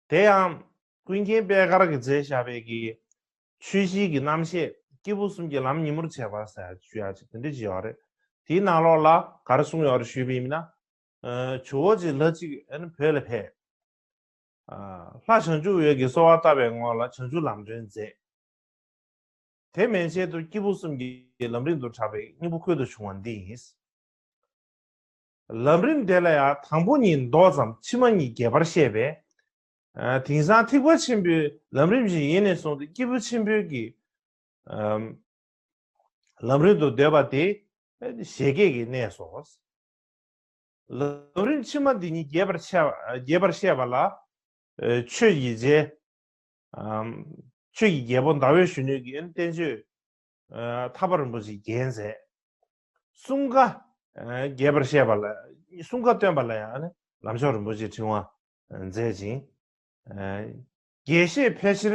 དེ་ཡང་ཀུན་མཁྱེན་པད་དཀར་གྱིས་མཛད་བཞག་པའི་གི་ཆོས་གཞིའི་གི་རྣམ་བཤད་སྐྱེས་བུ་གསུམ་གྱི་ལམ་ཉིན་མོར་བྱེད་པ་ཟེར་ཞུ་ཡ་ཅིག་དེ་འདྲ་ཅིག་ཡོད་རེད། དེའི་ནང་ལོགས་ལ་ག་རེ་གསུངས་ཡོད་རེད་ཞུས་པ་ཡིན་ན། ཨ་ཇོ་བོ་རྗེ་ལྷ་གཅིག་ཨ་ནི་བོད་ལ་ཕེབས། ཨ་ལྷ་བྱང་ཆུབ་འོད་ཀྱིས་གསོལ་བ་བཏབ་པའི་ངོ་ལ་བྱང་ཆུབ་ལམ་སྒྲོན་མཛད། དེ་མན་ཆད་དུ་སྐྱེས་བུ་གསུམ་གྱི་ལམ་རིམ་དུ་གྲགས་པའི་སྙིང་པོ་ཁོལ་དུ་བྱུང་བ་འདི་ཡིན། ལམ་རིམ་དེ་ལ་ཡང་དང་པོ་གཉིས་མདོ་ཙམ་ཕྱི་མ་གཉིས་རྒྱས་པར་བཤད་པས། ཨ་དེང་སང་ཐེག་པ་ཆེན་པོའི་ལམ་རིམ་བཞིན་ཡེ་ནས་བཟུང་སྟེ་སྐྱེས་བུ་ཆེན་པོའི་གི་ཨམ་ལམ་རིམ་དུ་འདོད་པ་དེ་ཞལ་བརྒྱད་ཀྱི་གནས་སོ། ལམ་རིམ་ཕྱི་མ་འདི་ཉིད་རྒྱས་པར་བཤད་པ་རྒྱས་པར་བཤད་པ་ལ། ཨ་ཆོས་ཀྱི་རྗེ། ཨམ་ཆོས་ཀྱི་རྒྱལ་པོ་ཟླ་བའི་གཞོན་ནུ་གིས་བསྟན་བཅོས། ཨ་ཐར་པ་རིན་པོ་ཆེའི་རྒྱན་མཛད། གསུམ་ཀ་ཨ་རྒྱས་པར་བཤད་པ་ལ་གསུམ་ཀ་སྟོན་པ་ལ་ཡང་ཨ་ནི་ལམ་མཆོག་རིན་པོ་ཆེའི་ཕྲེང་བ་མཛད་ཅིང་། ཨ་ དགེ་བཤེས་ཕལ་ཆེར་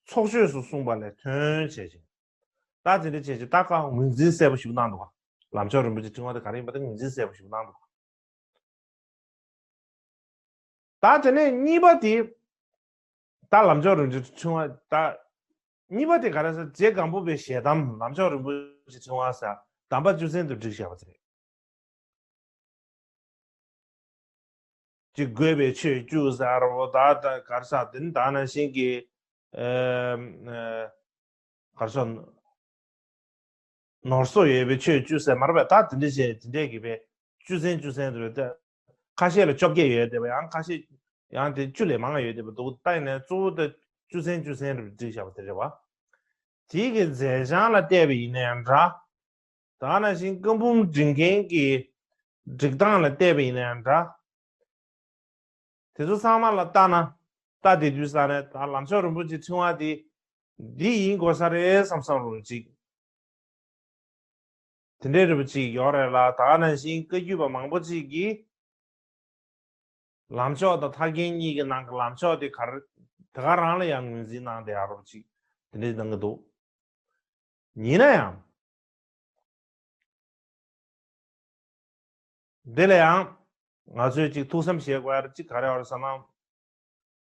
ཚོགས་ཆོས་སུ་གསུངས་པ་ལས་ཐོན་བྱས་ཤིང་། ད་དེ་འདྲ་བྱས་ཤིང་ད་ཀ་ངོས་འཛིན་གསལ་པོ་ཞིག་གནང་འདུག་ག་ལམ་མཆོག་རིན་པོ་ཆེ་ཕྲེང་བ་དེ་ག་རེ་ཡིན་པ་དེ་ངོས་འཛིན་གསལ་པོ་ཞིག་གནང་འདུག་ག་ད་དེ་ནས་གཉིས་པ་དེ། ད་ལམ་མཆོག་རིན་པོ་ཆེ་ཕྲེང་བ་ད། གཉིས་པ་དེ་ག་རེ་ཟེར་རྗེ་སྒམ་པོ་པའི་ཞལ་གདམས་ལམ་མཆོག་རིན་པོ་ཆེ་ཕྲེང་བ་ཟེར་གདམས་པ་བཅུ་ཚན་དུ་བསྒྲིགས་བཞག་པ་དེ་རེད། ཅིག་དགོས་པའི་ཆོས་བཅུ་ཟེར་བ་ད་ད་གར་ས་དེ་ནི་ད་ནང་བཞིན་གྱི་ཨ་ཨ་གར་ས་ནོར་སོགས་ཡོད་པའི་ཆོས་བཅུ་ཟེར་མ་རེད་པས། ད་དེ་འདྲ་བྱས་དེ་འདྲས་ཀྱི་པའི་བཅུ་ཚན་བཅུ་ཚན་དུ་རེད་ད། ཁ་ཤས་ལ་བཅོ་བརྒྱད་ཡོད་བསྡད་པ་ཡང་ཁ་ཤས་ཡང་དེ་བཅུ་ལས་མང་ཡོད་བསྡད་པ་འདུག་ད་ཡིན་ནའི་གཙོ་བོ་ད་བཅུ་ཚན་བཅུ་ཚན་རེ་བསྒྲིགས་བཞག་པ་དེ་རེད་བ། དེའི་གི་མཛད་བྱང་ལ་བལྟས་པ་ཡིན་ན་ཡང་འདྲ། ད་ག་ནང་བཞིན་བཀའ་འབུམ་འབྲི་མཁན་གྱི་སྒྲིག་སྟངས་ལ་བལྟས་པ་ཡིན་ན་ཡང་འདྲ། དེ་ཚོ་ཚང་མ་ལ་ལྟ་ན་ལྟ་བསྡད་དུས་ས་ནས་ད་ལམ་མཆོག་རིན་པོ་ཆེ་ཕྲེང་བ་དེ་འདི་ཡིན་དགོས་ས་རེད་བསམ་བསམ་རུང་ཅིག་དེ་འདྲའི་རིན་པོ་ཆེ་ཡོད་རེད་ལ། ད་ག་ནང་བཞིན་བཀའ་བརྒྱུད་པ་མང་པོ་ཅིག་གིས་ལམ་མཆོག་དང་ཐར་རྒྱན་གཉིས་ཀྱི་ནང་གི་ལམ་མཆོག་དེ་ག་རེ་དེ་ག་རང་ལ་ཡང་ངོས་འཛིན་གནང་བསྡད་ཡ་རོབ་ཅིག་དེ་འདྲའི་གནང་གི་འདུག་ཡིན་ན་ཡང་། འདི་ལ་ཡང་ང་ཚོས་ཅིག་ཐུགས་བསམ་བཞེས་དགོས་ཡ་ཅིག་ག་རེ་ཡོད་རེད་ཟེར་ན།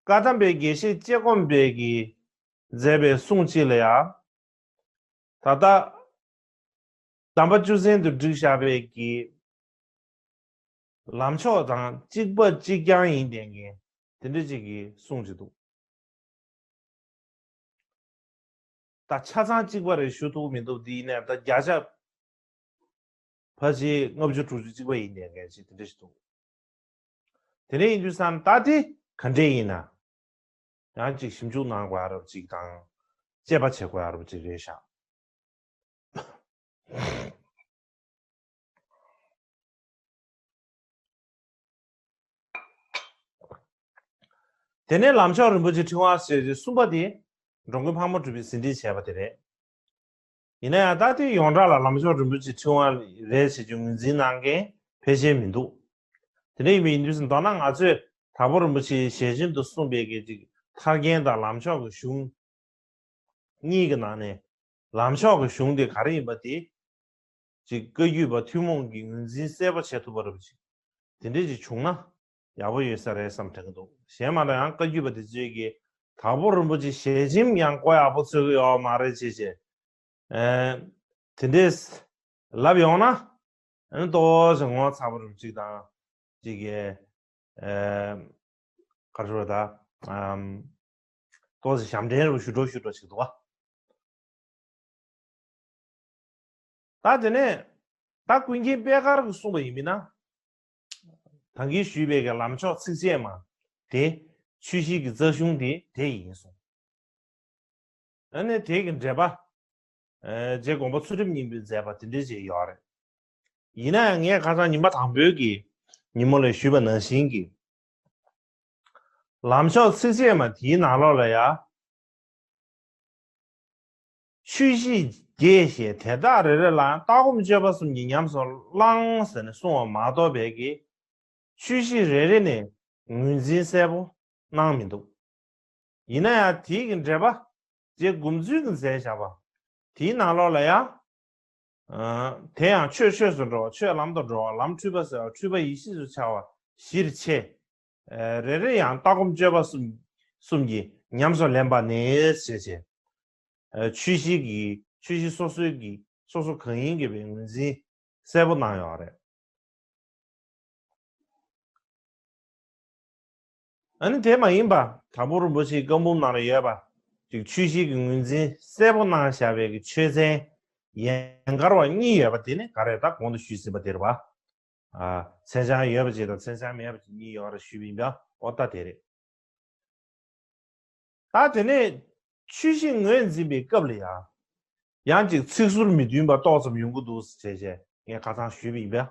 བཀའ་གདམས་པའི་དགེ་བཤེས་ལྕེ་སྒོམ་པས་ཀྱིས་མཛད་པའི་གསུང་གཅིག་ལ་ཡང་། ད་ལྟ་གདམས་པ་བཅུ་ཚན་དུ་བསྒྲིགས་བཞག་པའི་གི་ལམ་མཆོག་དང་གཅིག་པ་གཅིག་རྐྱང་ཡིན་བསྡད་མཁན་དེ་འདྲ་ཅིག་གི་གསུང་ཅིག་འདུག་ད་ཆ་ཚང་གཅིག་པ་རེད་ཞུ་ཐུབ་མི་འདུག་འདི་ཡིན་ནའི་ད་བརྒྱ་ཆ་ཕལ་ཆེར་ལྔ་བཅུ་དྲུག་ཅུ་གཅིག་པ་ཡིན་བསྡད་མཁན་ཞིག་དེ་འདྲ་ཞིག་འདུག་དེ་འདྲ་ཡིན་དུས་ཙང་ད་དེ་ག་འདྲས་ཡིན་ན་ཡང་ཅིག་ཞིབ་འཇུག་གནང་དགོས་ཡ་རབ་ཅིག་དང་དཔྱད་པ་བྱེད་དགོས་ཡ་རབ་ཅིག་རེད་ཤག་དེ་ནས་ལམ་མཆོག་རིན་པོ་ཆེ་ཕྲེང་བ་ཞེས་བྱའི་གསུམ་པ་དེ་འགྲོ་མགོན་ཕག་མོ་གྲུ་པས་ཟིན་བྲིས་བྱས་པ་དེ་རེད། ཡིན་ན་ཡང་ད་དེ་ཡོངས་གྲགས་ལ་ལམ་མཆོག་རིན་པོ་ཆེ་ཕྲེང་བ་རེད་ཞེས་ཀྱི་ངོས་འཛིན་གནང་མཁན་ཕལ་ཆེར་མི་འདུག་དེ་འདྲ་ཡིན་པ་ཡིན་དུས་མདོར་ན་ང་ཚོས་དྭགས་པོ་རིན་པོ་ཆེའི་ཞལ་ཆེམས་དུ་གསུངས་པའི་གི་ཅིག་ཐར་རྒྱན་དང་ལམ་མཆོག་གི་གཞུང་གཉིས་ཀྱི་ནང་ནས་ལམ་མཆོག་གི་གཞུང་དེ་ག་རེ་ཡིན་པ་དེ། ཅིག་བཀའ་བརྒྱུད་པ་ཐུན་མོང་གི་ངོས་འཛིན་གསལ་པོ་བྱེད་ཐུབ་པ་རེད་པ་ཅིག་དེ་འདྲས་ཅིག་བྱུང་ན་ཡག་པོ་ཡོད་ས་རེད་བསམ་དྲན་གྱི་འདུག་གཞན་མ་གཏོགས་ཡང་བཀའ་བརྒྱུད་པ་དེ་ཚོས་ཀྱི་དྭགས་པོ་རིན་པོ་ཆེ་ཞལ་ཆེམས་ཡང་གོ་ཡག་པོ་འཚོལ་གྱི་ཡོད་མ་རེད་ཅེས་བྱས། ཨེ། དེ་འདྲས་ལབ་ཡོང་ན། ཨ་ནི་ཏོག་ཙམ་ངོ་ཚ་པོ་རེད་ཅིག་དང་། ཅིག་གི་ཨེ། ག་རེ་ཟེར་ད། ཨམ། ཏོག་ཙམ་ཞབས་འདྲེན་རུ་ཞུ་འགྲོ་ཞུ་འགྲོ་ཅིག་འདུག་བ། ད་དེ་ནས་ད་ཀུན་མཁྱེན་པད་དཀར་གྱིས་གསུངས་པ་ཡིན་མིན་ན། ད་གིན་ཞུས་པའི་གི་ལམ་མཆོག་ཚིགས་བཅད་མ་དེ་ཆོས་བཞི་གི་རྩ་གཞུང་དེ་དེ་ཡིན་གསུངས། ཨ་ནི་དེ་གི་འགྲེལ་པ། ཨེ། རྗེ་དགོངས་པ་ཚུལ་ཁྲིམས་སྙིང་པོས་མཛད་པ་དེ་འདྲའི་ཅིག་ཡོད་རེད། ཡིན་ན་ཡང་ངས་ཁ་སང་ཉི་མ་དང་པོའི་གི་ཉིན་མོ་ལ་ཞུས་པ་ནང་བཞིན་གྱི། ལམ་མཆོག་ཚིགས་བཅད་མ་དེའི་ནང་ལོགས་ལ་ཡ། ཆོས་བཞི་རྒྱས་ཞེས་དེ་དག་རེ་རེ་ལའང་ལྟ་སྒོམ་སྤྱོད་པ་གསུམ་གྱིས་ཉམས་སུ་བླང་ཟེར་ནས་གསུངས་པ་མ་གཏོགས་པའི་གི་ཆོས་བཞི་རེ་རེ་ནས་ངོས་འཛིན་གསལ་པོ་གནང་མི་འདུག་ཡིན་ན་ཡང་དེའི་གི་འགྲེལ་པ་རྗེ་མགོན་པོ་ཚུལ་གྱིས་མཛད་བཞག་པ་དེའི་ནང་ལོགས་ལ་ཡང་། ཨ། དེ་ཡང་ཆོས་ཆོས་སུ་འགྲོ་བ། ཆོས་ལམ་དུ་འགྲོ་བ། ལམ་འཁྲུལ་པ་སེལ་བ། འཁྲུལ་པ་ཡེ་ཤེས་སུ་འཆར་བ་བཞིར་ཕྱེ། ཨ། རེ་རེ་ཡང་ལྟ་སྒོམ་སྤྱོད་པ་གསུམ་གསུམ་གྱིས་ཉམས་སུ་ལེན་པ་ནས་ཞེས་བྱས། ཨ། ཆོས་བཞི་གི་ཆོས་བཞི་སོ་སོའི་གི་སོ་སོ་གང་ཡིན་གྱི་པའི་ངོས་འཛིན་གསལ་པོ་གནང་ཡོད་རེད། ཨ་ནི་དེ་མ་ཡིན་པ་དྭགས་པོ་རིན་པོ་ཆེའི་བཀའ་འབུམ་ནང་ལ་ཡོད་པ་ཅིག་ཆོས་བཞི་གི་ངོས་འཛིན་གསལ་པོ་གནང་བཞག་པའི་གི་ཆོས་ཚན་ཡན་གར་བ་གཉིས་ཡོད་པ་དེ་ནི་ག་རེ་ད་གོང་དུ་ཞུས་ཟིན་པ་དེ་རེད་བ། ཨ། མཚན་བྱང་ཡོད་པ་ཅིག་དང་མཚན་བྱང་མེད་པ་ཅིག་གཉིས་ཡོད་རེད་ཞུས་པ་ཡིན་པ་འོ་ད་དེ་རེད། ད་དེ་ནས་ཆོས་བཞི་ངོས་འཛིན་པའི་སྐབས་ལ་ཡང་། ཡང་ཅིག་ཚིག་ཟུར་མི་མཐུན་པ་ཏོག་ཙམ་ཡོང་གི་འདུག་ཟེར་བྱས་ངས་ཁ་སང་ཞུས་པ་ཡིན་པས།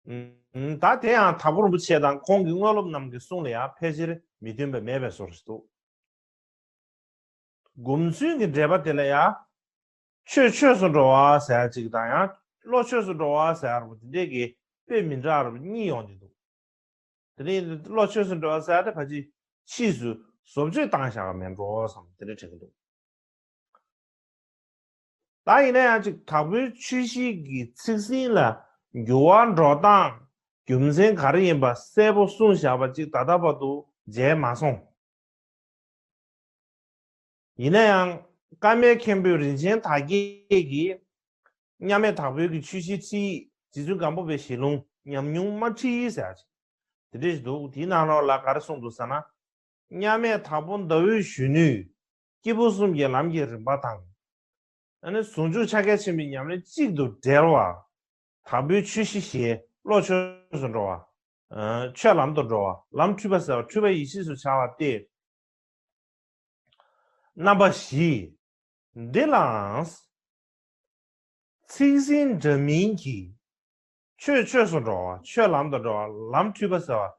ཨུམ། ད་དེ་ཡང་དྭགས་པོ་རིན་པོ་ཆེ་དང་ཁོང་གི་དངོས་སློབ་རྣམས་ཀྱི་གསུང་ལ་ཡང་ཕལ་ཆེར་མི་མཐུན་པ་མེད་པའི་བཟོ་འདྲ་ཞིག་འདུག་སྒོམ་ཚུལ་གྱི་འགྲེལ་པ་དེ་ལ་ཡང་། ཆོས་ཆོས་སུ་འགྲོ་བ་ཟེར་ཡ་གཅིག་དང་ཡང་བློ་ཆོས་སུ་འགྲོ་བ་ཟེར་ཡ་རུ་དེ་འདྲས་ཀྱི་དཔེ་མི་འདྲ་རུ་གཉིས་ཡོང་གི་འདུག་དེ་ནས་བློ་ཆོས་སུ་འགྲོ་བ་ཟེར་ཡ་དེ་ཕལ་ཆེར་ ཕྱིས་སུ་བཟོ་བཅོས་བཏང་བཞག་པ་མིན་འགྲོ་བསམ་དེ་འདྲ་དྲན་གྱི་འདུག་ད་ཡིན་ན་ཡང་ཅིག་དྭགས་པོའི་ཆོས་གཞིས་ཀྱི་ཚིག་ཟིན་ལ་འགྱུར་བ་འགྲོ་སྟངས་རྒྱུ་མཚན་ག་རེ་ཡིན་པ་གསལ་པོ་གསུངས་བཞག་པ་ཅིག་ད་ལྟ་བར་དུ་མཇལ་མ་སོང་། ཡིན་ན་ཡང་ཀརྨའི་མཁན་པོ་རིན་ཆེན་དར་རྒྱས་ཀྱིས་མཉམ་མེད་དྭགས་པོའི་གི་ཆོས་གཞིས་ཁྲིད་རྗེ་བཙུན་སྒམ་པོ་པའི་ཞལ་ལུང་ཉམས་མྱོང་མ་ཁྲིད་ཟེར་ཡ་ཅིག་དེ་འདྲ་ཞིག་འདུག་དེའི་ནང་ལོགས་ལ་ག་རེ་གསུངས་འདུག་ཟེར་ན། མཉམ་མེད་དྭགས་པོ་ཟླ་འོད་གཞོན་ནུས་སྐྱེས་བུ་གསུམ་གྱི་ལམ་གྱི་རིམ་པ་དང་། ཨ་ནི་ཟུང་འཇུག་ཕྱག་རྒྱ་ཆེན་པོའི་ཉམས་ལེན་གཅིག་ཏུ་འབྲེལ་བ། དྭགས་པོའི་ཆོས་གཞི་ཞེས་བློ་ཆོས་སུ་འགྲོ་བ། ཆོས་ལམ་དུ་འགྲོ་བ། ལམ་འཁྲུལ་པ་ཟེར་བ་འཁྲུལ་པ་ཡེ་ཤེས་སུ་འཆར་བ་སྟེ། རྣམ་པ་བཞི། འདི་ལའང་། ཚིག་ཟིན་འདྲ་མིན་གྱིས། ཆོས་ཆོས་སུ་འགྲོ་བ། ཆོས་ལམ་དུ་འགྲོ་བ། ལམ་འཁྲུལ་པ་ཟེར་བ།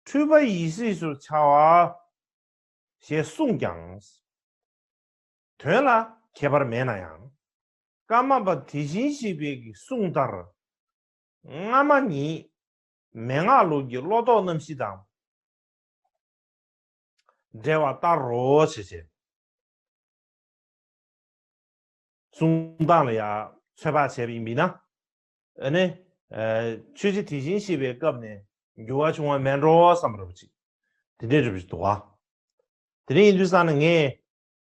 འཁྲུལ་པ་ཡེ་ཤེས་སུ་འཆར་བ། ཞེས་གསུངས་ཀྱང་། དོན་ལ་ཁྱད་པར་མེད་ན་ཡང་། ཀརྨ་པ་དེ་བཞིན་གཤེགས་པའི་གི་གསུང་ལྟར། སྔ་མ་ཉིད་མན་ངག་ལུགས་ཀྱི་བློ་ལྡོག་རྣམ་བཞི་དང་། འབྲེལ་བ་ལྟར་རོ་ཞེས་བྱས། གསུང་སྟངས་ལ་ཡང་ཚོད་དཔག་བྱས་པ་ཡིན་པས་ན། ཨ་ནི། ཆོས་རྗེ་དེ་བཞིན་གཤེགས་པའི་སྐབས་ནས་འགྱུར་བ་བྱུང་བ་མེད་འགྲོ་བསམ་རབ་ཅིག་དེ་འདྲའི་རབ་ཅིག་འདུག་ག་དེ་འདྲ་ཡིན་དུས་ཙང་ནས་ངས་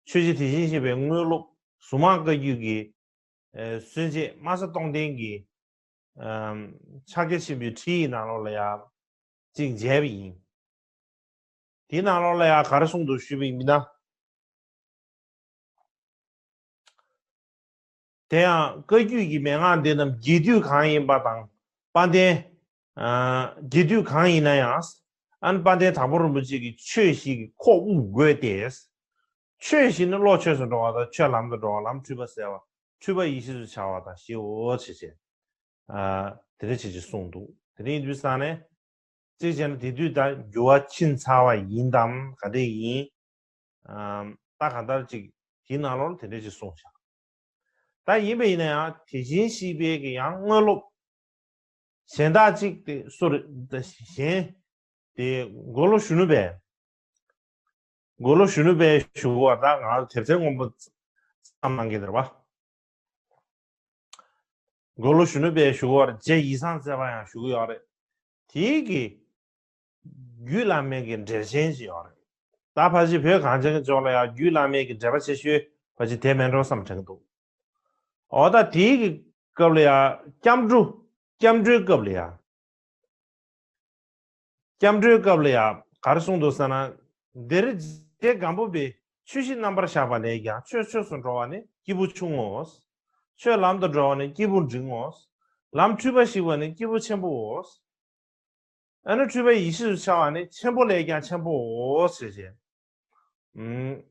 ཆོས་རྗེ་དེ་བཞིན་གཤེགས་པའི་དངོས་སློབ་གཟུངས་མང་བཀའ་བརྒྱུད་ཀྱི། གསོན་བྱེད་སྨྲ་བྱ་སྟོང་ལྡན་གྱི། ཕྱག་རྒྱ་ཆེན་པོའི་ཁྲིད་ཡིག་ནང་ལོགས་ལ་ཡང་ཅིག་མཇལ་བ་ཡིན། དེའི་ནང་ལོགས་ལ་ཡང་ག་རེ་གསུངས་འདུག་ཞུས་པ་ཡིན་ན། དེ་ཡང་བཀའ་བརྒྱུད་ཀྱི་མན་ངག་འདི་རྣམས་རྒྱས་བསྡུས་གང་ཡིན་པ་དང་དཔལ་ལྡན། རྒྱས་བསྡུས་གང་ཡིན་ན་ཡང་། ཨ་ནི་དཔལ་ལྡན་དྭགས་པོ་རིན་པོ་ཆེ་གི་ཆོས་བཞི་གི་ཁོག་དབུབ་དགོས་ཏེ། ཆོས་བཞི་ནི་བློ་ཆོས་སུ་འགྲོ་བ་དང་ཆོས་ལམ་དུ་འགྲོ་བ། ལམ་འཁྲུལ་པ་ཟེར་བ། འཁྲུལ་པ་ཡེ་ཤེས་སུ་འཆར་བ་དང་བཞིའོ་ཞེས་བྱས། དེ་འདྲ་བྱས་ཅིག་གསུངས་འདུག་དེ་འདྲ་ཡིན་དུས་ཙང་ནས། གཅིག་བྱས་ན་དེ་དུས་ད་འགྱུར་བ་ཕྱིན་ཚར་བ་ཡིན་དམ་ག་འདྲ་ཡིན། ད་གང་ལྟར་ཅིག་དེའི་ནང་ལོགས་ལ་དེ་འདྲ་ཅིག་གསུངས་བཞག་ད་ཡིན་པ་ཡིན་ན་ཡང་དེ་བཞིན་གཤེགས་པའི་གི་ཡང་དངོས་སློབ། གཞན་དག་ཅིག་དེ་སུ་རེད། གཞན་དེ་མགོ་ལོག་གཞོན་ནུ་པས། མགོ་ལོག་གཞོན་ནུ་པས་ཞུ་བ་ད་ང་དེབ་ཐེར་སྔོན་པོ་བརྩམས་གནང་གི་འདུག་པ། མགོ་ལོག་གཞོན་ནུ་པས་ཞུ་བར་རྗེ་ཡིད་བཟང་བརྩེ་བ་ཡང་ཞུ་གི་ཡོད་རེད། དེའི་གི་རྒྱུད་བླ་མའི་གི་འགྲེལ་ཆེན་ཞིག་ཡོད་རེད། ད་ཕལ་ཆེར་བོད་གངས་ཅན་གྱི་ལྗོངས་ལ་ཡང་རྒྱུད་བླ་མའི་གི་འགྲེལ་པ་ཆེ་ཤོས་ཕལ་ཆེར་དེ་མིན་འགྲོ་བསམ་དྲན་གྱི་འདུག་འོ་ད་དེའི་གི་སྐབས་ལ་ཡང་སྐྱབས་འགྲོ། སྐྱབས་འགྲོའི་སྐབས་ལ་ཡང་། སྐྱབས་འགྲོའི་སྐབས་ལ་ཡང་ག་རེ་གསུངས་འདུག་ཟེར་ན། འདིར་རྗེ་སྒམ་པོ་པས་ཆོས་བཞི་རྣམ་པར་བཞག་པ་ལས་ཀྱང་ཆོས་ཆོས་སུ་འགྲོ་བ་ནི་སྐྱེས་བུ་ཆུང་ངོ་། ཆོས་ལམ་དུ་འགྲོ་བ་ནི་སྐྱེས་བུ་འབྲིང་ངོ་། ལམ་འཁྲུལ་པ་ཞིག་པ་ནི་སྐྱེས་བུ་ཆེན་པོའོ། ཨ་ནི་འཁྲུལ་པ་ཡེ་ཤེས་སུ་འཆར་བ་ནི་ཆེན་པོ་ལས་ཀྱང་ཆེན་པོའོ་ཞེས་བྱས། ཨུམ།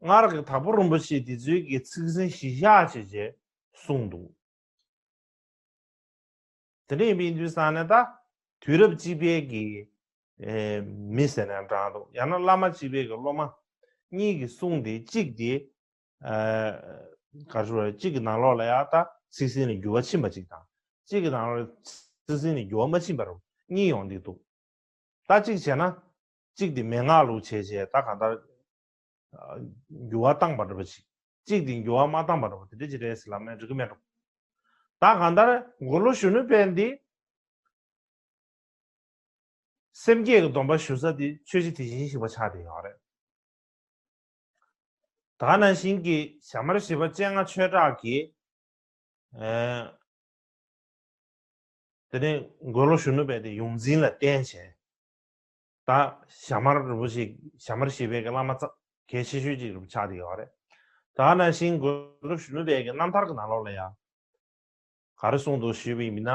སྔར་གྱི་དྭགས་པོ་རིན་པོ་ཆེ་འདི་ཚོའི་གི་ཚིག་ཟིན་གཞི་བཞག་བྱས་བྱས་གསུངས་འདུག་དེ་འདྲ་ཡིན་པའི་དུས་ཙང་ནས་ད་དུས་རབས་གཅིག་པའི་གི་མི་ཟེར་ན་འདྲ་འདུག་ཡང་ན་བླ་མ་གཅིག་པའི་གི་སློབ་མ་གཉིས་ཀྱི་གསུང་དེ་གཅིག་དེ་ག་རེ་ཞུ་དགོས་རེད། གཅིག་གི་ནང་ལོགས་ལ་ཡང་ད་ཚིག་ཟིན་ནས་འགྱུར་བ་ཕྱིན་པ་གཅིག་དང་གཅིག་གི་ནང་ལོགས་ལ་ཚིག་ཟིན་ནས་འགྱུར་བ་མ་ཕྱིན་པ་རུ་གཉིས་ཡོང་གི་འདུག་ད་གཅིག་བྱས་ན་གཅིག་དེ་མན་ངག་ལུགས་བྱས་བྱས་ད་གང་ལྟར་འགྱུར་བ་བཏང་པ་འདྲ་པོ་ཅིག་གཅིག་དེ་འགྱུར་བ་མ་བཏང་པ་འདྲ་པོ་དེ་འདྲ་ཅིག་རེད་ཟེར་ལབ་ན་འགྲིག་གི་མེད་འགྲོ། ད་གང་ལྟར་མགོ་ལོག་གཞོན་ནུ་དཔལ་འདི་སེམས་བསྐྱེད་ཀྱི་སྡོམ་པ་ཞུ་ས་དེ་ཆོས་རྗེ་དེ་བཞིན་གཤེགས་པ་ཆགས་བསྡད་ཡོད་རེད། ད་ག་ནང་བཞིན་གྱི་ཞྭ་དམར་བཞི་པ་སྤྱན་སྔ་ཆོས་གྲགས་ཀྱིས། དེ་ནས་མགོ་ལོག་གཞོན་ནུ་དཔལ་དེ་ཡོངས་འཛིན་ལ་བསྟེན་བྱས། ད་ཞྭ་དམར་རིན་པོ་ཆེ་ཞྭ་དམར་བཞི་པའི་གི་བླ་མ་ཙག་གལ་ཆེ་ཤོས་ཅིག་རུ་ཆགས་བསྡད་ཡོད་རེད། ད་ག་ནང་བཞིན་མགོ་ལོག་གཞོན་ནུ་དཔལ་གྱི་རྣམ་ཐར་གྱི་ནང་ལོགས་ལ་ཡང་། ག་རེ་གསུངས་འདུག་ཞུས་པ་ཡིན་ན།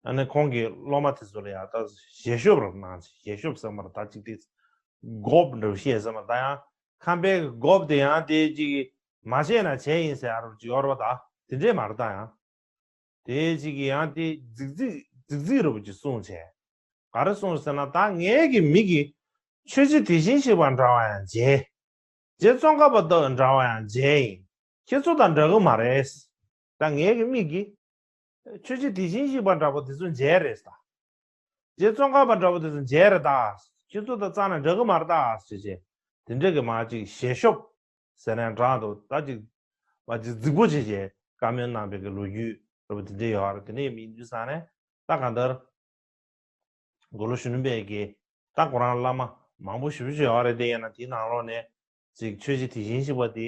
ཨ་ནི་ཁོང་གི་སློབ་མ་དེ་ཚོ་ལ་ཡང་ད་ཞལ་ཤོབ་རུ་གནང་། ཞལ་ཤོབ་ཟེར་མ་རེད་ད་ཅིག་དེ། སྒོབ་འདྲ་བཤད་ཟེར་མ་ད་ཡང་ཁམས་པའི་སྒོབ་དེ་ཡང་དེ་ཅིག་མ་བཤད་ན་བྱས་ཡིན་ཟེར་ཡ་རུ་ཅིག་ཡོད་རེད་པ། ད་དེ་འདྲས་མ་རེད་ད་ཡང་། དེ་ཅིག་གི་ཡང་དེ་རྫིག་རྫིག་རྫིག་རྫིག་རུ་ཅིག་གསུངས་བྱས། ག་རེ་གསུངས་ཟེར་ན་ད་ངའི་གི་མིག་གིས་ཆོས་རྗེ་དེ་བཞིན་གཤེགས་པ་འདྲ་བ་ཡང་མཇལ། རྗེ་ཙོང་ཁ་པ་དང་འདྲ་བ་ཡང་མཇལ་ཡིན། ཁྱེད་ཚོ་དང་འདྲ་གི་མ་རེད། ད་ངའི་གི་མིག་གིས་ཆོས་རྗེ་དེ་བཞིན་གཤེགས་པ་འདྲ་པོ་དེ་ཚོ་མཇལ་རེད་ད། རྗེ་ཙོང་ཁ་པ་འདྲ་པོ་དེ་ཚོ་མཇལ་རེད་ད། ཁྱེད་ཚོ་དང་རྩ་ནས་འདྲ་གི་མ་རེད་ད་ཟེར་བྱས། དེ་འདྲ་གི་མ་ཅིག་ཞལ་ཤོབ་ཟེར་ནས་འདྲ་འདུག་ད་ཅིག་མ་ཅིག་རྫིག་པོ་བྱས་བྱས་བཀའ་མོལ་གནང་པའི་གི་ལོ་རྒྱུས་འདྲ་པོ་དེ་འདྲ་ཡོད་རེད། དེ་འདྲ་ཡིན་དུས་ཙང་ནས་ད་གང་ལྟར། མགོ་ལོག་གཞོན་ནུ་པའི་གི་ད་ཁོ་རང་བླ་མ་མང་པོ་ཞེ་པོ་ཅིག་ཡོད་རེད། དེ་ཡིན་ན་དེའི་ནང་ལོགས་ནས་ཅིག་ཆོས་རྗེ་དེ་བཞིན་གཤེགས་པ་དེ་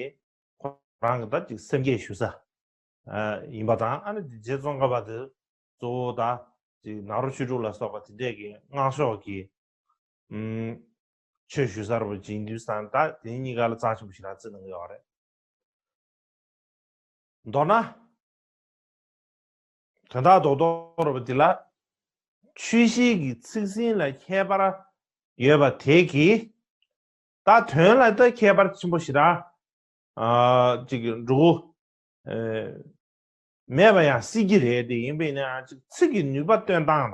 ཁོ་རང་གི་ད་ཅིག་སེམས་བསྐྱེད་ཞུ་ས་ཡིན་པ་དང་། ཨ་ནི་རྗེ་ཙོང་ཁ་པ་དེ་གཙོ་བོ་ད་ཅིག་ནཱ་རོ་ཆོས་དྲུག་ལ་སོགས་པ་དེ་འདྲས་ཀྱི་སྔགས་ཕྱོགས་ཀྱི་ཆོས་ཞུ་ས་རུ་ཅིག་ཡིན་དུས་ཙང་ད་དེ་གཉིས་ཀ་ལ་རྩ་ཆེན་པོ་ཞེ་དྲག་བརྩི་གནང་གི་ཡོད་རེད། མདོར་ན། དོན་དག་རྡོག་རྡོག་རེད་པ་འདི་ལ། ཆོས་བཤད་ཀྱི་ཚིག་ཟིན་ལ་ཁྱད་པར་ཡོད་པ་དེ་གིས། ད་དོན་ལ་ད་ཁྱད་པར་ཆེན་པོ་ཞེ་དྲག་ཨ་ཅིག་འགྲོ་གི་ཨེ་མེད་པ་ཡང་སྲིད་ཀྱི་རེད། དེ་ཡིན་པས་ན་ཅིག་ཚིག་གི་ནུས་པ་སྟོན་སྟངས་དང་།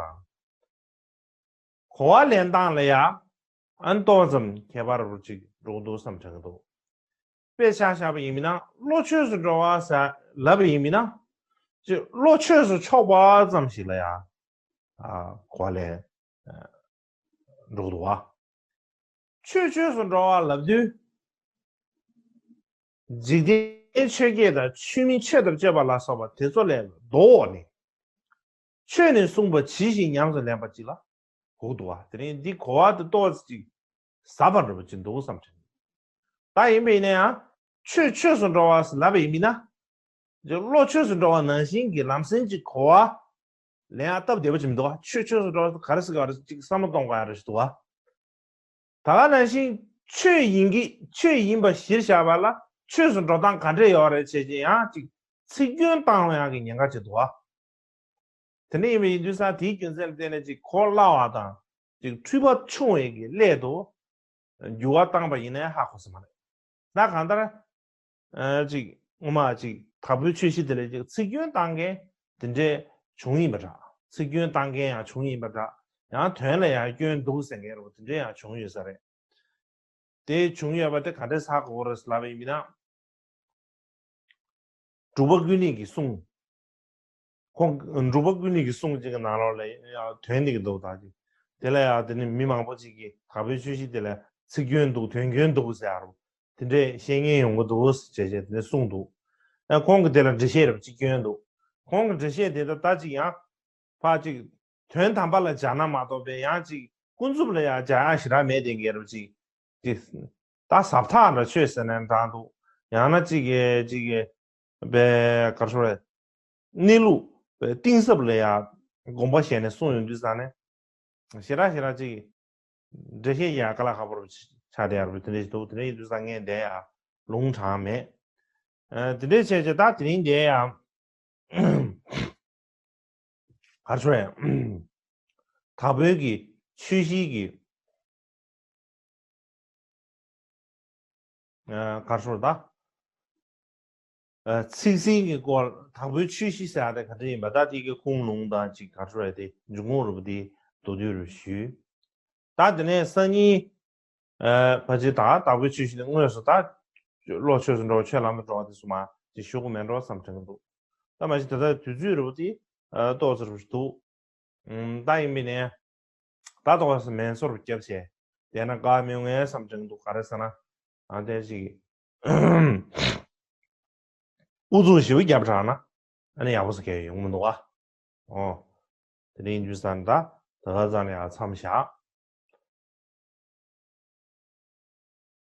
གོ་བ་ལེན་སྟངས་ལ་ཡང་ཨ་ཏོག་ཙམ་ཁྱད་པར་རུ་ཅིག་འགྲོ་འདུག་བསམ་དྲན་གྱི་འདུག་དཔེ་ཆ་བཞག་པ་ཡིན་མིན་ན་བློ་ཆོས་སུ་འགྲོ་བ་ཟེར་ལབ་པ་ཡིན་མིན་ན་ཅིག་བློ་ཆོས་སུ་ཕྱོགས་པ་ཙམ་ཞིག་ལ་ཡང་ཨ་གོ་བ་ལེན་འགྲོ་འདུག་བ། ཆོས་ཆོས་སུ་འགྲོ་བ་ལབ་དུས། འཇིག་རྟེན་ཆོས་བརྒྱད་དང་ཆོས་མིན་ཆོས་དང་སྤྱོད་པ་ལ་སོགས་པ་དེ་ཚོ་ལས་ལྡོག་ནས། ཆོས་ནི་གསུངས་པ་ཇི་བཞིན་ཉམས་སུ་ལེན་པ་ཅིག་ལ་གོ་འདུག་བ། དེ་རིང་འདི་གོ་བ་དེ་ཏོག་ཙམ་ཅིག་ཟབ་པ་འདྲ་པོ་ཅིག་འདུག་བསམ་དྲན། ད་ཡིན་པ་ཡིན་ན་ཡང་ཆོས་ཆོས་སུ་འགྲོ་བ་ཟེར་ལབ་པ་ཡིན་མིན་ན། བློ་ཆོས་སུ་འགྲོ་བ་ནང་བཞིན་གྱི་ལམ་སེང་གཅིག་གོ་བ་ལེན་ཡག་སྟབས་བདེ་པོ་ཅིག་མི་འདུག་བ། ཆོས་ཆོས་སུ་འགྲོ་བ་ག་རེ་ཟེར་ག་རེ་ཅིག་བསམ་བློ་གཏོང་དགོས་ཡག་རེ་ཞིག་འདུག་བ། ད་ག་ནང་བཞིན་ཆོས་ཡིན་གྱི་ཆོས་ཡིན་པ་གཞིར་བཞག་པ་ལ་ཆོས་སུ་འགྲོ་སྟངས་ག་འདྲས་ཡོད་རེད་བྱས་ཅིག་ཡང་ཅིག་ཚིག་སྐྱོན་བཏང་ཡག་གི་ཉེན་ཁ་ཅིག་འདུག་བ། དེ་འདྲ་ཡིན་པ་ཡིན་དུས་ཙང་དེའི་རྒྱུ་མཚན་ལ་བརྟེན་ནས་ཅིག་གོ་སླ་བ་དང་ཅིག་འཁྲུལ་པ་ཆུང་བའི་གི་སླད་དུ་འགྱུར་བ་བཏང་པ་ཡིན་ནའི་ཧ་གོ་ས་མ་རེད། ད་གང་ལྟར། ཨ་ཅིག་སྔོན་མ་ཅིག་དྭགས་པོའི་ཆོས་གཞི་དེ་ལ་ཅིག་ཚིག་སྐྱོན་བཏང་མཁན་དེ་འདྲས་བྱུང་ཡིན་པ་འདྲ། ཚིག་སྐྱོན་བཏང་མཁན་ཡང་བྱུང་ཡིན་པ་འདྲ། ཡང་དོན་ལ་ཡང་སྐྱོན་འདུག་ཟེར་མཁན་རོ་དེ་འདྲས་ཡང་བྱུང་ཡོད་ས་རེད། དེ་བྱུང་ཡོད་པ་དེ་ག་འདྲས་ཧ་གོ་རེད་ལབ་པ་ཡིན་ན། འབྲུག་པ་ཀུན་ལེགས་ཀྱི་གསུང་། ཁོང་འབྲུག་པ་ཀུན་ལེགས་ཀྱི་གསུང་གཅིག་གི་ནང་ལོགས་ལ་ཡང་དོན་འདི་གི་འདུག་ད་ཅིག་དེ་ལ་ཡང་དེ་ནི་མི་མང་པོ་ཅིག་གིས་དྭགས་པོའི་ཆོས་གཞི་དེ་ལ་ཚིག་སྐྱོན་འདུག་དོན་སྐྱོན་འདུག་ཟེར་ཡ་རུ། དེ་འདྲས་བཤད་མཁན་ཡོང་གི་འདུག་ཟེར་བྱས་བྱས་དེ་ནས་གསུངས་འདུག་ཨ་ཁོང་གིས་དེ་ལ་འགྲེལ་བཤད་རབ་ཅིག་སྐྱོན་འདུག་ཁོང་གི་འགྲེལ་བཤད་དེ་ད་ད་ཅིག་ཡང་ཕར་ཅིག་དོན་དམ་པ་ལ་སྦྱར་ན་མ་གཏོགས་པའི་ཡང་ཅིག་ཀུན་རྫོབ་ལ་ཡང་སྦྱར་ཡག་ཞེ་དྲག་མེད་དེ་འགལ་རབ་ཅིག་ཅིག་ད་ཟབ་ཐག་འདྲ་ཆོས་ཟེར་ནས་འདྲ་འདུག་ཡང་ན་ཅིག་གི་ཅིག་གི་པའི་གར་ཤོར་བའི་གནས་ལུགས་པའི་གཏིང་ཟབ་ལ་ཡང་དགོངས་པ་བཞེས་ནས་གསུངས་ཡོང་དུས་ཙང་ནས། ཞེ་དྲག་ཞེ་དྲག་ཅིག་འགྲེལ་བཤད་ཡག་ག་ལ་ཁག་པོ་ཆགས་བསྡད་ཡོད་རེད། དེ་འདྲ་ཞིག་འདུག་དེ་འདྲ་ཡིན་དུས་ཙང་ངས་འདས་ཡ་ལུང་དྲངས་མེད། ཨ་དེ་འདྲ་བྱས་བྱས་ད་དེ་རིང་འདས་ཡ་གར་ཆོས་ཡ་དྭགས་པོའི་གི་ཆོས་གཞིའི་གི་ཨ་གར་ཤོར་ད། ཨ་ཚིག་ཟིན་གྱི་སྐོར་དྭགས་པོའི་ཆོས་གཞི་ཟེར་ཡ་དེ་ག་འདྲ་ཡིན་པ་ད་དེ་གི་ཁུངས་ལུང་དང་ཅིག་གར་ཤོར་ཡ་དེ་འབྱུང་ཁུངས་རུ་དེ་མདོར་བསྡུས་རུ་ཞུས། ད་དེ་ནས་སང་ཉིན་ཨ་ཕལ་ཆེར་ད་དྭགས་པོའི་ཆོས་གཞི་དེ་དངོས་སུ་ད་བློ་ཆོས་སུ་འགྲོ་བ་ཆོས་ལམ་དུ་འགྲོ་བ་དེ་ཚོ་མ་ཅིག་ཞུ་དགོས་མེད་འགྲོ་བསམ་དྲན་གྱི་འདུག་ད་མ་གཞི་ད་ལྟ་དུས་ཚོད་རུ་དེ་ཨ་ཏོག་ཙམ་རུ་འདུག་ཨུམ། ད་ཡིན་པས་ནས། ད་ཐོག་སུ་མེ་སོར་བརྒྱབ་བྱས། དེ་ན་དགའ་མོས་ངས་བསམ་དྲན་འདུག་ག་རེ་ཟེར་ན། ཨ་དེ་ཞིག་ཨུ་ཚུགས་ཞིབ་བརྒྱབ་དྲགས་ན། ཨ་ནི་ཡག་པོ་ཟེར་མཁན་ཡོང་མི་འདུག་ཨ། ཨོ། དེ་འདྲ་ཡིན་དུས་ཙང་ད་ད་ག་ཙམ་ནས་ཡང་མཚམས་བཞག